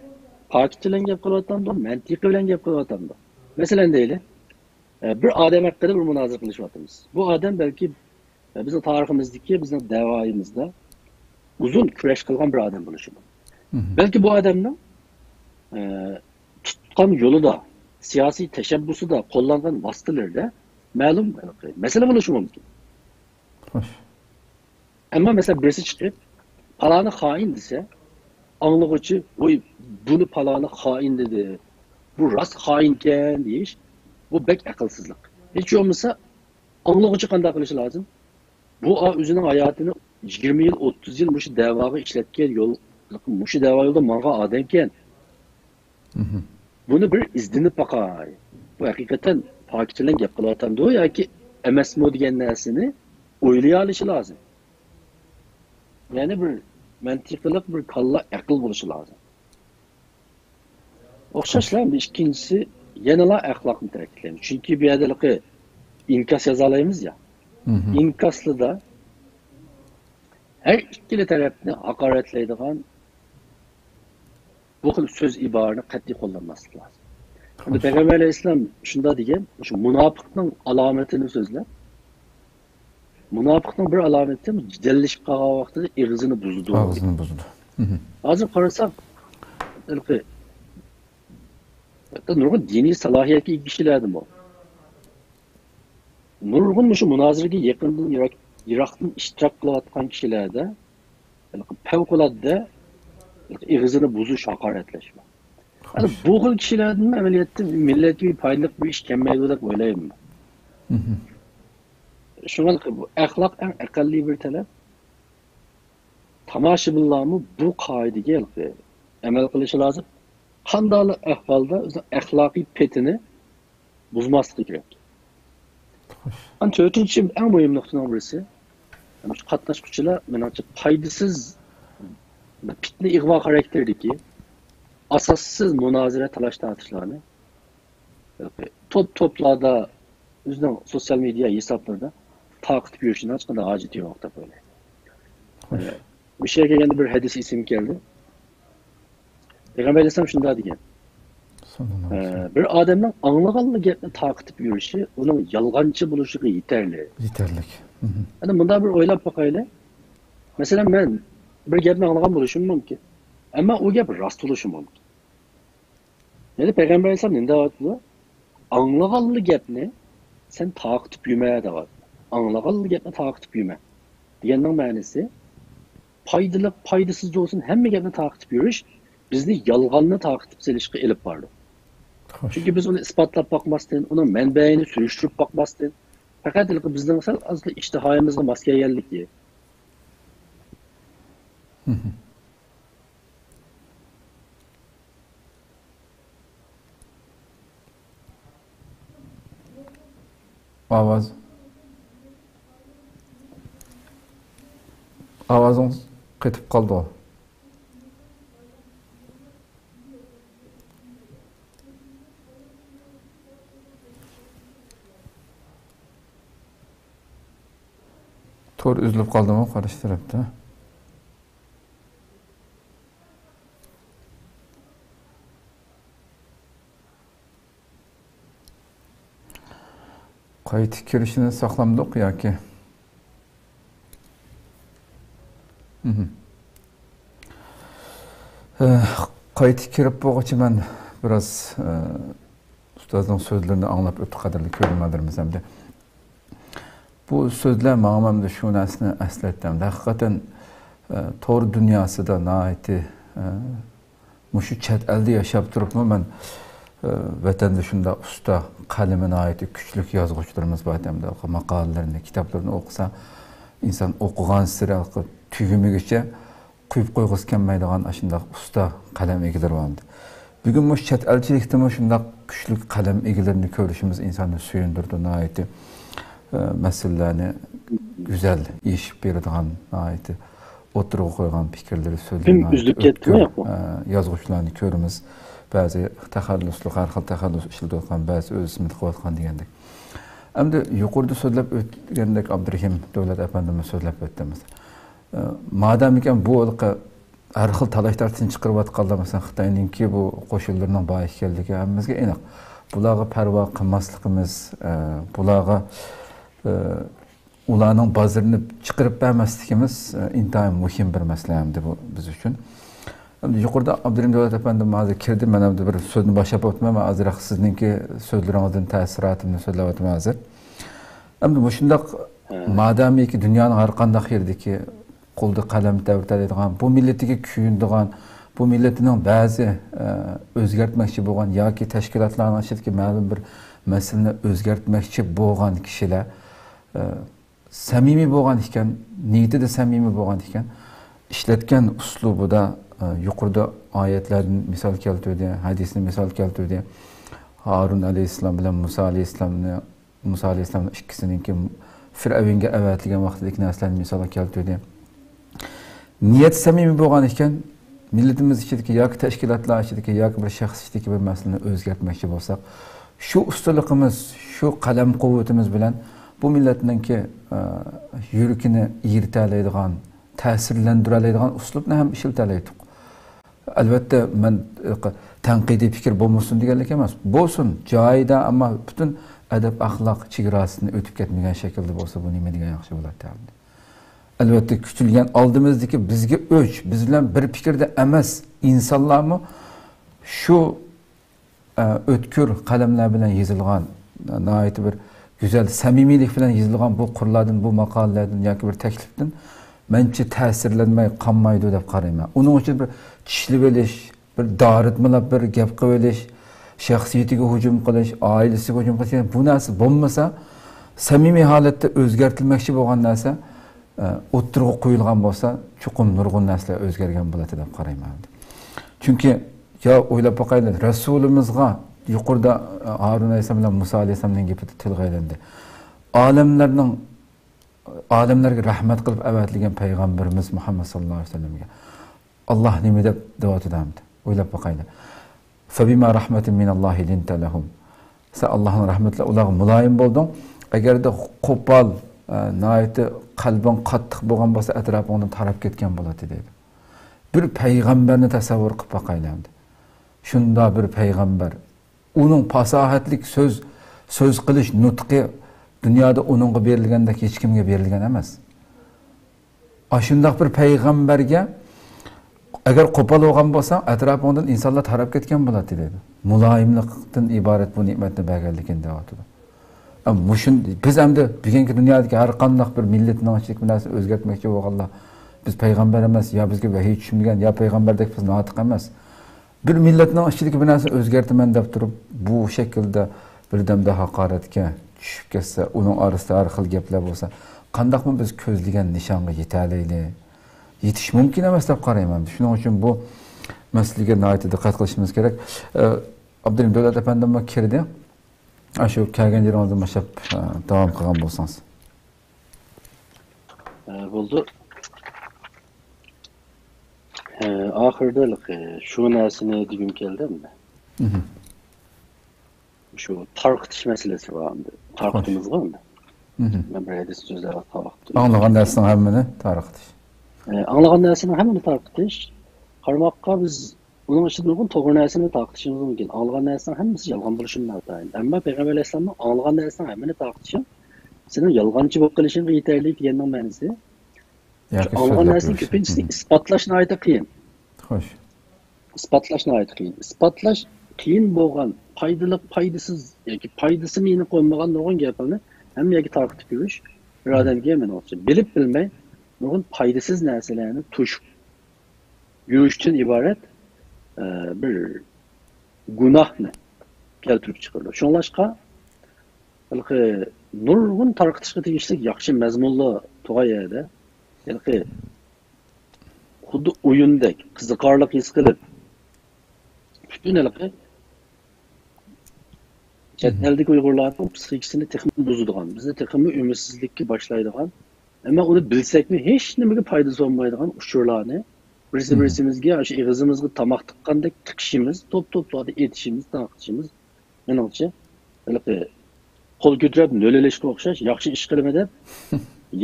پاكىت بىلەن گەپ قىلىۋاتامدۇ، مەنتىقى بىلەن گەپ قىلىۋاتامدۇ؟ مەسىلەن دەيلى، ئە، بىر ئادەم ھەققىدە بىر مۇنازىرە قىلىشىۋاتىمىز. بۇ ئادەم بەلكى، ئە، بىزنىڭ تارىخىمىزدىكى، بىزنىڭ دەۋايىمىزدا ئۇزۇن كۈرەش قىلغان بىر ئادەم بولۇشى مۇمكىن. بەلكى بۇ ئادەمنىڭ، ئە، تۇتقان يولىدا، سىياسىي تەشەببۇسىدا، قوللانغان ۋاسىتىلىرىدە مەلۇم مەسىلە بولۇشى مۇمكىن. خوش. ئەمما مەسىلەن، بىرسى چىقىپ، «پالانى خائىن» دېسە، ئاڭلىغۇچى، «ۋوي، بۇنى پالانى خائىن دېدى، بۇ راست خائىنكەن» دېيىش، بۇ بەك ئەقىلسىزلىق. ھېچ بولمىسا، ئاڭلىغۇچى قانداق قىلىشى لازىم؟ بۇ ئا-، ئۆزىنىڭ ھاياتىنى يىگىرمە يىل، ئوتتۇز يىل مۇشۇ دەۋاغا ئىشلەتكەن، يول، مۇشۇ دەۋا يولىدا ماڭغان ئادەمكەن. بۇنى بىر ئىزدىنىپ باقاي. بۇ ھەقىقەتەن پاكىتچىلەر گەپ قىلىۋاتامدۇ ياكى ئەمەسمۇ دېگەن نەرسىنى ئويلىيالىشى لازىم. يەنى بىر مەنتىقىلىق، بىر كاللا ئەقىل بولۇشى لازىم. ئوخشاشلا، ئىككىنچىسى يەنىلا ئەخلاقنى تەكىتلەيمىز. چۈنكى بۇ يەردە ھېلىقى ئىنكاس يازالايمىز يا. ئىنكاسلىدا ھەر ئىككىلا تەرەپنى ھاقارەتلەيدىغان بۇ خىل سۆز ئىبارىنى قەتئىي قوللانماسلىق لازىم. ئەمدى پەيغەمبەر ئەلەيھىسسالام شۇنداق دېگەن، شۇ مۇناپىقنىڭ ئالامىتىنى سۆزلەپ، مۇناپىقنىڭ بىر ئالامىتى جېدەللىشىپ قالغان ۋاقتىدا ئېغىزىنى بۇزىدۇ. ئاغزىنى بۇزىدۇ. ھازىر قارىساق، ھېلىقى ھەتتا نۇرغۇن دىنىي سالاھىيەتكە ئىگە كىشىلەردىمۇ، نۇرغۇن مۇشۇ مۇنازىرىگە يېقىندىن يىراق، يىراقتىن ئىشتىراك قىلىۋاتقان كىشىلەردە پەۋقۇلئاددە ئېغىزىنى بۇزۇش، ھاقارەتلەش بار. يەنى بۇ خىل كىشىلەردىن ئەمەلىيەتتە مىللەتكە پايدىلىق بىر ئىش كەلمەيدۇ دەپ ئويلايمەن. شۇڭا بۇ ئەخلاق ئەڭ ئەقەللىي بىر تەلەپ. تاماشىبىنلارمۇ بۇ قائىدىگە ئەمەل قىلىشى لازىم. قانداقلا ئەھۋالدا ئۆزىنىڭ ئەخلاقىي پېتىنى بۇزماسلىقى كېرەك. خوش. ئەنە تۆتىنچى، ئەڭ مۇھىم نۇقتىنىڭ بىرسى، مۇشۇ قاتناشقۇچىلار، مېنىڭچە، پايدىسىز، پىتنە، ئىغۋا خاراكتېرىدىكى ئاساسسىز مۇنازىرە، تالاش-تارتىشلارنى توپ-توپلاردا، ئۆزىنىڭ سوتسىيال مېدىيا ھېسابلىرىدا تارقىتىپ يۈرۈشنىڭ ھېچقانداق ھاجىتى يوق دەپ ئويلايمەن. خوش. ئە، مۇشۇ يەرگە كەلگەندە بىر ھەدىس ئېسىمگە كەلدى. پەيغەمبەر ئەلەيھىسسالام شۇنداق دېگەن، ساللاللاھۇ ئەلەيھى ۋەسەللەم. بىر ئادەمنىڭ ئاڭلىغانلا گەپنى تارقىتىپ يۈرۈشى ئۇنىڭ يالغانچى بولۇشىغا يېتەرلىك. يېتەرلىك. مھم. ئەنە مۇنداق بىر ئويلاپ باقايلى. مەسىلەن، مەن بىر گەپنى ئاڭلىغان بولۇشۇم مۇمكىن. ئەمما ئۇ گەپ راست بولۇشى مۇمكىن. يەنى پەيغەمبەر ئەلەيھىسسالام نېمە دەۋاتىدۇ؟ ئاڭلىغانلا گەپنى سەن تارقىتىپ يۈرمە دەۋاتىدۇ. ئاڭلىغانلا گەپنى تارقىتىپ يۈرمە دېگەننىڭ مەنىسى، پايدىلىق، پايدىسىز بولسۇن، ھەممە گەپنى تارقىتىپ يۈرۈش بىزنى يالغاننى تارقىتىپ سېلىشقا ئېلىپ بارىدۇ. خوش. چۈنكى بىز ئۇنى ئىسپاتلاپ باقماستىن، ئۇنىڭ مەنبەيىنى سۈرۈشتۈرۈپ باقماستىن، پەقەت ھېلىقى بىزنىڭ سەل ئازلا ئىشتىھايىمىزغا ماس كەلگەنلىكى. مھم. ئاۋاز، ئاۋازىڭىز قېتىپ قالدىغۇ. تور ئۈزۈلۈپ قالدىمۇ قارشى تەرەپتە؟ قايتا كىرىشىنى ساقلامدۇق ياكى؟ مھم. ئە، قايتا كىرىپ بولغۇچە مەن بىراز، ئە، ئۇستازنىڭ سۆزلىرىنى ئاڭلاپ ئۆتتۇق، قەدىرلىك كۆرۈرمەنلىرىمىز ئەمدى. بۇ سۆزلەر ماڭا ئەمدى شۇ نەرسىنى ئەسلەتتى. ھەقىقەتەن، ئە، تور دۇنياسىدا ناھايىتى، ئە، مۇشۇ چەت ئەلدە ياشاپ تۇرۇپمۇ مەن، ئە، ۋەتەندە شۇنداق ئۇستا، قەلىمى ناھايىتى كۈچلۈك يازغۇچىلىرىمىز بار ئىدى. ماقالىلىرىنى، كىتابلىرىنى ئوقۇسا، ئىنسان ئوقۇغانسېرى تۈگىمىگۈچە قويۇپ قويغۇسى كەلمەيدىغان ئاشۇنداق ئۇستا قەلەم ئىگىلىرى بار ئىدى. بۈگۈن مۇشۇ چەت ئەلچىلىكتىمۇ شۇنداق كۈچلۈك قەلەم ئىگىلىرىنى كۆرۈشىمىز ئىنساننى سۆيۈندۈرىدۇ، ناھايىتى، ئە، مەسىلىلەرنى گۈزەل يېشىپ بېرىدىغان، ناھايىتى ئوتتۇرىغا قويغان پىكىرلىرى، سۆزلىرى ناھايىتى ئۆتكۈر، ئە، يازغۇچىلارنى كۆرىمىز. بەزى تەخەللۇسلۇق، ھەر خىل تەخەللۇس ئىشلىتىۋاتقان، بەزى ئۆز خىزمىتى قىلىۋاتقان دېگەندەك. ئەمدى يۇقىرىدا سۆزلەپ ئۆتكەندەك، ئابدۇرېھىم دۆلەت ئەپەندىمىز سۆزلەپ ئۆتتى، مەسىلەن. ئە، مادەمىكەن بۇ ھېلىقى ھەر خىل تالاش-تارتىشنى چىقىرىۋاتقانلار، مەسىلەن، خىتاينىڭكى بۇ قوشۇنلىرىنىڭ بار ئىكەنلىكى ھەممىمىزگە ئېنىق. بۇلارغا پەرۋا قىلماسلىقىمىز، ئە، بۇلارغا، ئە، ئۇلارنىڭ بازىرىنى چىقىرىپ بەرمەسلىكىمىز، ئە، ئىنتايىن مۇھىم بىر مەسىلە ئەمدى بۇ بىز ئۈچۈن. ئەمدى يۇقىرىدا ئابدۇرېھىم دۆلەت ئەپەندىم ھازىر كىردى، مەن ئەمدى بىر سۆزنى باشلاپ ئۆتىمەن، مەن ئازراق سىزنىڭكى سۆزلىرىڭىزدىن تەسىراتىمنى سۆزلەۋاتىمەن ھازىر. ئەمدى مۇشۇنداق، ھە، مادەمىكى دۇنيانىڭ ھەر قانداق يېرىدىكى قولىدا قەلەم تەۋرىتەلەيدىغان، بۇ مىللىتىگە كۆيۈنىدىغان، بۇ مىللىتىنىڭ بەزى، ئە، ئۆزگەرتمەكچى بولغان ياكى تەشكىلاتلارنىڭ ئىچىدىكى مەلۇم بىر مەسىلىنى ئۆزگەرتمەكچى بولغان كىشىلەر، ئە، سەمىمىي بولغان ئىكەن، نىيىتىدە سەمىمىي بولغان ئىكەن، ئىشلەتكەن ئۇسلۇبىدا، ئە، يۇقىرىدا ئايەتلەردىن مىسال كەلتۈردى، ھەدىسنى مىسال كەلتۈردى. ھارۇن ئەلەيھىسسالام بىلەن مۇسا ئەلەيھىسسالامنى، مۇسا ئەلەيھىسسالامنىڭ ئىككىسىنىڭكى فىرئەۋنگە ئەۋەتىلگەن ۋاقتىدىكى نەرسىلەرنى مىسالغا كەلتۈردى. نىيەت سەمىمىي بولغان ئىكەن، مىللىتىمىز ئىچىدىكى ياكى تەشكىلاتلار ئىچىدىكى ياكى بىر شەخس ئىچىدىكى بىر مەسىلىنى ئۆزگەرتمەكچى بولساق، شۇ ئۇستىلىقىمىز، شۇ قەلەم قۇۋۋىتىمىز بىلەن بۇ مىللەتنىڭكى، ئە، يۈرىكىنى ئېرىتەلەيدىغان، تەسىرلەندۈرەلەيدىغان ئۇسلۇبنى ھەم ئىشلىتەلەيتتۇق. ئەلۋەتتە، مەن، ئە، تەنقىدىي پىكىر بولمىسۇن دېگەنلىك ئەمەس. بولسۇن، جايىدا، ئەمما پۈتۈن ئەدەپ-ئەخلاق چېگراسىدىن ئۆتۈپ كەتمىگەن شەكىلدە بولسا، بۇ نېمە دېگەن ياخشى بولاتتى ئەمدى؟ ئەلۋەتتە، كۈتۈلگەن ئالدىمىزدىكى بىزگە ئۆچ، بىز بىلەن بىر پىكىردە ئەمەس ئىنسانلارمۇ شۇ ئە، ئۆتكۈر قەلەملەر بىلەن يېزىلغان، ناھايىتى بىر گۈزەل سەمىمىيلىك بىلەن يېزىلغان بۇ قۇرلاردىن، بۇ ماقالىلەردىن ياكى بىر تەكلىپتىن مەنچە تەسىرلەنمەي قالمايدۇ دەپ قارايمەن. ئۇنىڭ ئۈچۈن بىر چىشلىۋېلىش، بىر دارىتمىلاپ بىر گەپ قىلىۋېلىش، شەخسىيىتىگە ھۇجۇم قىلىش، ئائىلىسىگە ھۇجۇم قىلىش، بۇ نەرسە بولمىسا، سەمىمىي ھالەتتە ئۆزگەرتىلمەكچى بولغان نەرسە، ئە، ئوتتۇرىغا قويۇلغان بولسا، چوقۇم نۇرغۇن نەرسىلەر ئۆزگەرگەن بولاتتى دەپ قارايمەن. چۈنكى، يا ئويلاپ باقايلى، رەسۇلىمىزغا يۇقىرىدا، ئە، ھارۇن ئەلەيھىسسالام بىلەن مۇسا ئەلەيھىسسالامنىڭ گېپىدە تىلغا ئېلىندى. ئالەملەرنىڭ، ئالەملەرگە رەھمەت قىلىپ ئەۋەتىلگەن پەيغەمبىرىمىز مۇھەممەد ساللاللاھۇ ئەلەيھى ۋەسەللەمگە ئاللاھ نېمە دەپ دەۋاتىدۇ ئەمدى؟ ئويلاپ باقايلى. فَبِمَا رَحْمَةٍ مِّنَ اللَّهِ لِنْتَ لَهُمْ. سەن ئاللاھنىڭ رەھمىتى بىلەن ئۇلارغا مۇلايىم بولدۇڭ. ئەگەردە قوپال، ئە، ناھايىتى قەلبىڭ قاتتىق بولغان بولسا، ئەتراپىڭدىن تاراپ كەتكەن بولاتتى دەيدۇ. بىر پەيغەمبەرنى تەسەۋۋۇر قىلىپ باقايلى ئەمدى. شۇنداق بىر پەيغەمبەر، ئۇنىڭ پاساھەتلىك سۆز، سۆز قىلىش نۇتقى دۇنيادا ئۇنىڭغا بېرىلگەندەك ھېچكىمگە بېرىلگەن ئەمەس. ئاشۇنداق بىر پەيغەمبەرگە ئەگەر قوپال بولغان بولساڭ، ئەتراپىڭدىن ئىنسانلار تاراپ كەتكەن بولاتتى دەيدۇ. مۇلايىملىقتىن ئىبارەت بۇ نېمەتنى بەرگەنلىكىنى دەۋاتىدۇ. ئە، مۇشۇن-، بىز ئەمدى بۈگۈنكى دۇنيادىكى ھەر قانداق بىر مىللەتنىڭ ئىچىدىكى بىر نەرسىنى ئۆزگەرتمەكچى بولغانلار، بىز پەيغەمبەر ئەمەس، يا بىزگە ۋەھىي چۈشمىگەن، يا پەيغەمبەردەك بىز ناتىق ئەمەس. بىر مىللەتنىڭ ئىچىدىكى بىر نەرسىنى ئۆزگەرتىمەن دەپ تۇرۇپ، بۇ شەكىلدە بىردەمدە ھاقارەتكە چۈشۈپ كەتسە، ئۇنىڭ ئارىسىدا ھەر خىل گەپلەر بولسا، قانداقمۇ بىز كۆزلىگەن نىشانغا يېتەلەيلى؟ يېتىش مۇمكىن ئەمەس دەپ قارايمەن. شۇنىڭ ئۈچۈن بۇ مەسىلىگە ناھايىتى دىققەت قىلىشىمىز كېرەك. ئە، ئابدۇرېھىم دۆلەت ئەپەندىممۇ كىردى. ئاشۇ كەلگەن يېرىڭىزدىن باشلاپ، ئە، داۋام قىلغان بولسىڭىز. ئە، بولدى. ئە، ئاخىرىدا ھېلىقى شۇ نەرسىنى دېگۈم كەلدى ئەمدى. مھم. شۇ تارقىتىش مەسىلىسى بار ئەمدى. تارقىتىمىزغۇ ئەمدى. مھم. مەن بىر ھەدىس سۆزلەۋاتقان ۋاقىتتا. ئاڭلىغان نەرسىنىڭ ھەممىنى تارقىتىش. ئە، ئاڭلىغان نەرسىنىڭ ھەممىنى تارقىتىش. قارىماققا بىز ئۇنىڭ ئىچىدە نۇرغۇن توغرا نەرسىنى تارقىتىشىمىز مۇمكىن. ئاڭلىغان نەرسىنىڭ ھەممىسى يالغان بولۇشى ناتايىن. ئەمما پەيغەمبەر ئەلەيھىسسالامنىڭ ئاڭلىغان نەرسىنىڭ ھەممىنى تارقىتىشىڭ سېنىڭ يالغانچى بولۇپ قېلىشىڭغا يېتەرلىك دېگەننىڭ مەنىسى، ياكى ئاڭلىغان سۆزلەپ نەرسىنىڭ يۈرۈش. كۆپىنچىسىنى مھم. ئىسپاتلاش ناھايىتى قىيىن. خوش. ئىسپاتلاش ناھايىتى قىيىن. ئىسپاتلاش قىيىن بولغان، پايدىلىق، پايدىسىز ياكى پايدىسىمۇ ئېنىق بولمىغان نۇرغۇن گەپلەرنى ھەممە يەرگە تارقىتىپ يۈرۈش بىر مھم. ئادەمگە، مېنىڭچە، بىلىپ بىلمەي نۇرغۇن پايدىسىز نەرسىلەرنى توشۇپ يۈرۈشتىن ئىبارەت، ئە، بىر گۇناھنى كەلتۈرۈپ چىقىرىدۇ. شۇڭلاشقا، ھېلىقى نۇرغۇن تارقىتىشقا تېگىشلىك ياخشى مەزمۇنلار تۇرغان يەردە، ھېلىقى خۇددى ئويۇندەك قىزىقارلىق ھېس قىلىپ، پۈتۈن ھېلىقى چەت مھم. ئەلدىكى ئۇيغۇرلارنىڭ پسىخىكىسىنى تېخىمۇ بۇزىدىغان، بىزنى تېخىمۇ ئۈمىدسىزلىككە باشلايدىغان، ئەمما ئۇنى بىلسەكمۇ ھېچ نېمىگە پايدىسى بولمايدىغان ئۇچۇرلارنى بىرسى مھم. بىرسىمىزگە ئاشۇ ئېغىزىمىزغا تاماق تىققاندەك تىقىشىمىز، توپ-توپلاردا ئېتىشىمىز، تارقىتىشىمىز، مېنىڭچە، ھېلىقى قول كۆتۈرۈپ نۆل ئېلىشقا ئوخشاش، ياخشى ئىش قىلىمەن دەپ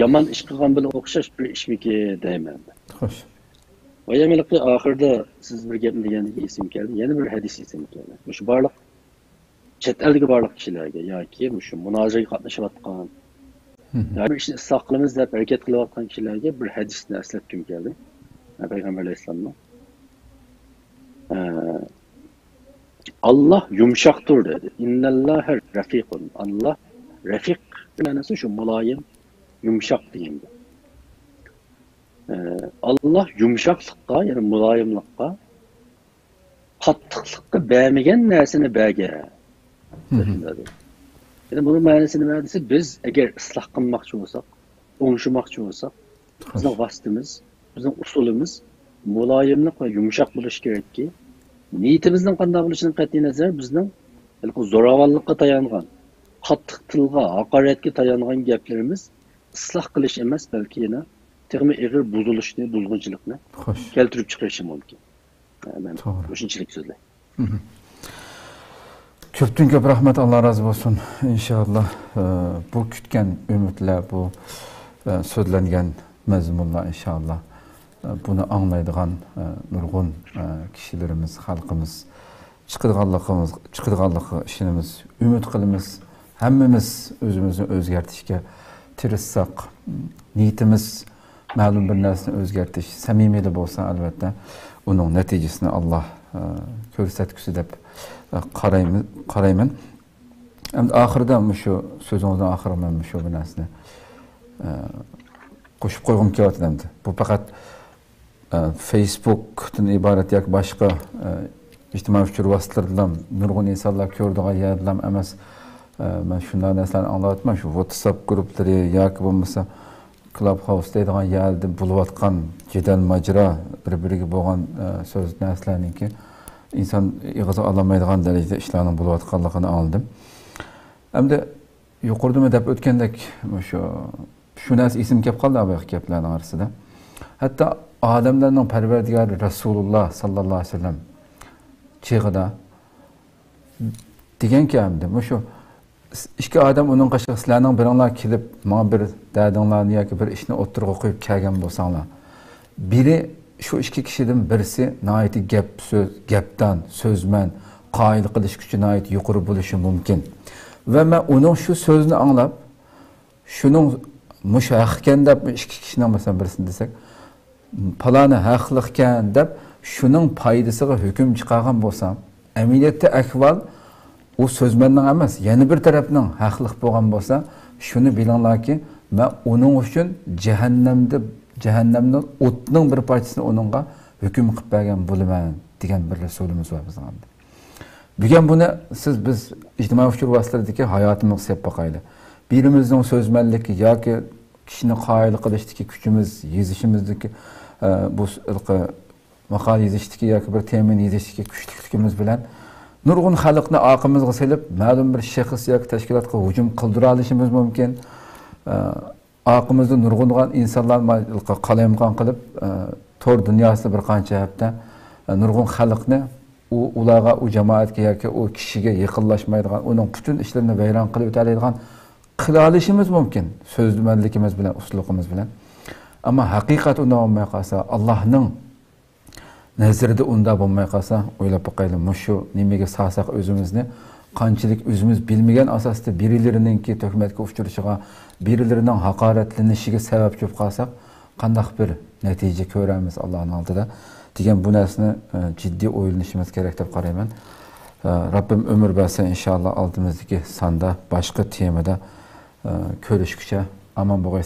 يامان ئىش قىلغان بىلەن ئوخشاش بىر ئىشمىكىن دەيمەن. خوش. ۋە يەنە ھېلىقى ئاخىرىدا سىز بىر گەپنى دېگەندىن كېيىن ئېسىمگە كەلدى، يەنە بىر ھەدىس ئېسىمگە كەلدى. مۇشۇ بارلىق چەت ئەلدىكى بارلىق كىشىلەرگە ياكى مۇشۇ مۇنازىرىگە قاتنىشىۋاتقان، مھم. ياكى بىر ئىشنى ئىسلاھ قىلىمىز دەپ ھەرىكەت قىلىۋاتقان كىشىلەرگە بىر ھەدىسنى ئەسلەتكۈم كەلدى. پەيغەمبەر ئەلەيھىسسالامنىڭ، ئە، ئاللاھ يۇمشاقتۇر دېدى. ئىننەللاھە رەفىقۇن. ئاللاھ رەفىق مەنىسى شۇ مۇلايىم، يۇمشاق دېگەن گەپ. ئە، ئاللاھ يۇمشاقلىققا، يەنى مۇلايىملىققا، قاتتىقلىققا بەرمىگەن نەرسىنى بەرگەن. مھم. يەنى بۇنىڭ مەنىسى نېمە دېسە، بىز ئەگەر ئىسلاھ قىلماقچى بولساق، ئوڭشىماقچى بولساق، بىزنىڭ ۋاسىتىمىز، بىزنىڭ ئۇسۇلىمىز مۇلايىملىق ۋە يۇمشاق بولۇشى كېرەككى، نىيىتىمىزنىڭ قانداق بولۇشىدىن قەتئىينەزەر، بىزنىڭ ھېلىقى زوراۋانلىققا تايانغان، قاتتىق تىلغا، ھاقارەتكە تايانغان گەپلىرىمىز ئىسلاھ قىلىش ئەمەس، بەلكى يەنە تېخىمۇ ئېغىر بۇزۇلۇشنى، بۇزغۇنچىلىقنى خوش. كەلتۈرۈپ چىقىرىشى مۇمكىن. مەن توغرا. مۇشۇنچىلىك سۆزلەي. مھم. كۆپتىن كۆپ رەھمەت، ئاللا رازى بولسۇن. ئىنشائاللا، ئە، بۇ كۈتكەن ئۈمىدلەر، بۇ، ئە، سۆزلەنگەن مەزمۇنلار، ئىنشائاللا، ئە، بۇنى ئاڭلايدىغان، ئە، نۇرغۇن، ئە، كىشىلىرىمىز، خەلقىمىز چىقىدىغانلىقىمىز، چىقىدىغانلىقىغا ئىشىنىمىز، ئۈمىد قىلىمىز. ھەممىمىز ئۆزىمىزنى ئۆزگەرتىشكە تىرىشساق، نىيىتىمىز مەلۇم بىر نەرسىنى ئۆزگەرتىش، سەمىمىيلا بولسا، ئەلۋەتتە، ئۇنىڭ نەتىجىسىنى ئاللا، ئە، كۆرسەتكۈسى دەپ قارايمەن، قارايمەن. ئەمدى ئاخىرىدا مۇشۇ سۆزىڭىزنىڭ ئاخىرىغا مەن مۇشۇ بىر نەرسىنى، ئە، قوشۇپ قويغۇم كېلىۋاتىدۇ ئەمدى. بۇ پەقەت، ئە، فېيسبۇكتىن ئىبارەت ياكى باشقا، ئە، ئىجتىمائىي ئۇچۇر ۋاسىتىلىرىدىلا نۇرغۇن ئىنسانلار كۆرىدىغان يەردىلا ئەمەس. ئە، مەن شۇنداق نەرسىلەرنى ئاڭلاۋاتىمەن، شۇ ۋاتساپ گۇرۇپپىلىرى ياكى بولمىسا كلاب ھاوس دەيدىغان يەردە بولۇۋاتقان جېدەل ماجىرا، بىر-بىرىگە بولغان، ئە، سۆز نەرسىلەرنىڭكى ئىنسان ئېغىزىغا ئالالمايدىغان دەرىجىدە ئىشلارنىڭ بولۇۋاتقانلىقىنى ئاڭلىدىم. ئەمدى يۇقىرىدىمۇ دەپ ئۆتكەندەك، مۇشۇ، شۇ نەرسە ئېسىمگە كەپ قالدى، بۇ گەپلەرنىڭ ئارىسىدا. ھەتتا ئالەملەرنىڭ پەرۋەردىگارى رەسۇلۇللا ساللاللاھۇ ئەلەيھى ۋەسەللەم چېغىدا دېگەنكى، ئەمدى مۇشۇ ئىككى ئادەم ئۇنىڭ قېشىغا، سىلەرنىڭ بىرىڭلار كېلىپ، ماڭا بىر دەردىڭلارنى ياكى بىر ئىشنى ئوتتۇرىغا قويۇپ كەلگەن بولساڭلار، بىرى، شۇ ئىككى كىشىدىن بىرسى ناھايىتى گەپ سۆز، گەپدان، سۆزمەن، قايىل قىلىش كۈچى ناھايىتى يۇقىرى بولۇشى مۇمكىن. ۋە مەن ئۇنىڭ شۇ سۆزىنى ئاڭلاپ، شۇنىڭ مۇشۇ ھەق ئىكەن دەپ، ئىككى كىشىنىڭ مەسىلەن بىرسىنى دېسەك، پالانى ھەقلىقكەن دەپ، شۇنىڭ پايدىسىغا ھۆكۈم چىقارغان بولسام، ئەمەلىيەتتە ئەھۋال ئۇ سۆزمەننىڭ ئەمەس، يەنە بىر تەرەپنىڭ ھەقلىق بولغان بولسا، شۇنى بىلىڭلاركى، مەن ئۇنىڭ ئۈچۈن جەھەننەمدە، جەھەننەمنىڭ ئوتىنىڭ بىر پارچىسىنى ئۇنىڭغا ھۆكۈم قىلىپ بەرگەن بولىمەن، دېگەن بىر رەسۇلىمىز بار بىزنىڭ. بۈگۈن بۇنى سىز، بىز ئىجتىمائىي ئۇچۇر ۋاسىتىلىرىدىكى ھاياتىمىزغا سېلىپ باقايلى. بىرىمىزنىڭ سۆزمەنلىكى ياكى كىشىنى قايىل قىلىشتىكى كۈچىمىز، يېزىشىمىزدىكى، ئە، بۇ س-، ھېلىقى ماقالە يېزىشتىكى ياكى بىر تېمىنى يېزىشتىكى كۈچلۈكلۈكىمىز بىلەن نۇرغۇن خەلقنى ئارقىمىزغا سېلىپ، مەلۇم بىر شەخس ياكى تەشكىلاتقا ھۇجۇم قىلدۇرالىشىمىز مۇمكىن. ئە، ئارقىمىزدا نۇرغۇنلىغان ئىنسانلار ما-، قالايمىقان قىلىپ، ئە، تور دۇنياسىدا بىر قانچە ھەپتە، ئە، نۇرغۇن خەلقنى ئۇ، ئۇلارغا، ئۇ جامائەتكە ياكى ئۇ كىشىگە يېقىنلاشمايدىغان، ئۇنىڭ پۈتۈن ئىشلىرىنى ۋەيران قىلىۋېتەلەيدىغان قىلالىشىمىز مۇمكىن، سۆزمەنلىكىمىز بىلەن، ئۇستىلىقىمىز بىلەن. ئەمما ھەقىقەت ئۇنداق بولماي قالسا، ئاللاھنىڭ نەزىرىدە ئۇنداق بولماي قالسا، ئويلاپ باقايلى، مۇشۇ نېمىگە سالساق ئۆزىمىزنى، قانچىلىك ئۆزىمىز بىلمىگەن ئاساستا بىرىلىرىنىڭكى تۆھمەتكە ئۇچرىشىغا، بىرىلىرىنىڭ ھاقارەتلىنىشىگە سەۋەبچى بولۇپ قالساق، قانداق بىر نەتىجە كۆرەرمىز ئاللاھنىڭ ئالدىدا دېگەن بۇ نەرسىنى، ئە، جىددىي ئويلىنىشىمىز كېرەك دەپ قارايمەن. ئە، رەببىم ئۆمۈر بەرسە، ئىنشائاللا، ئالدىمىزدىكى ساندا باشقا تېمىدا، ئە، كۆرۈشكۈچە ئامان بولغاي.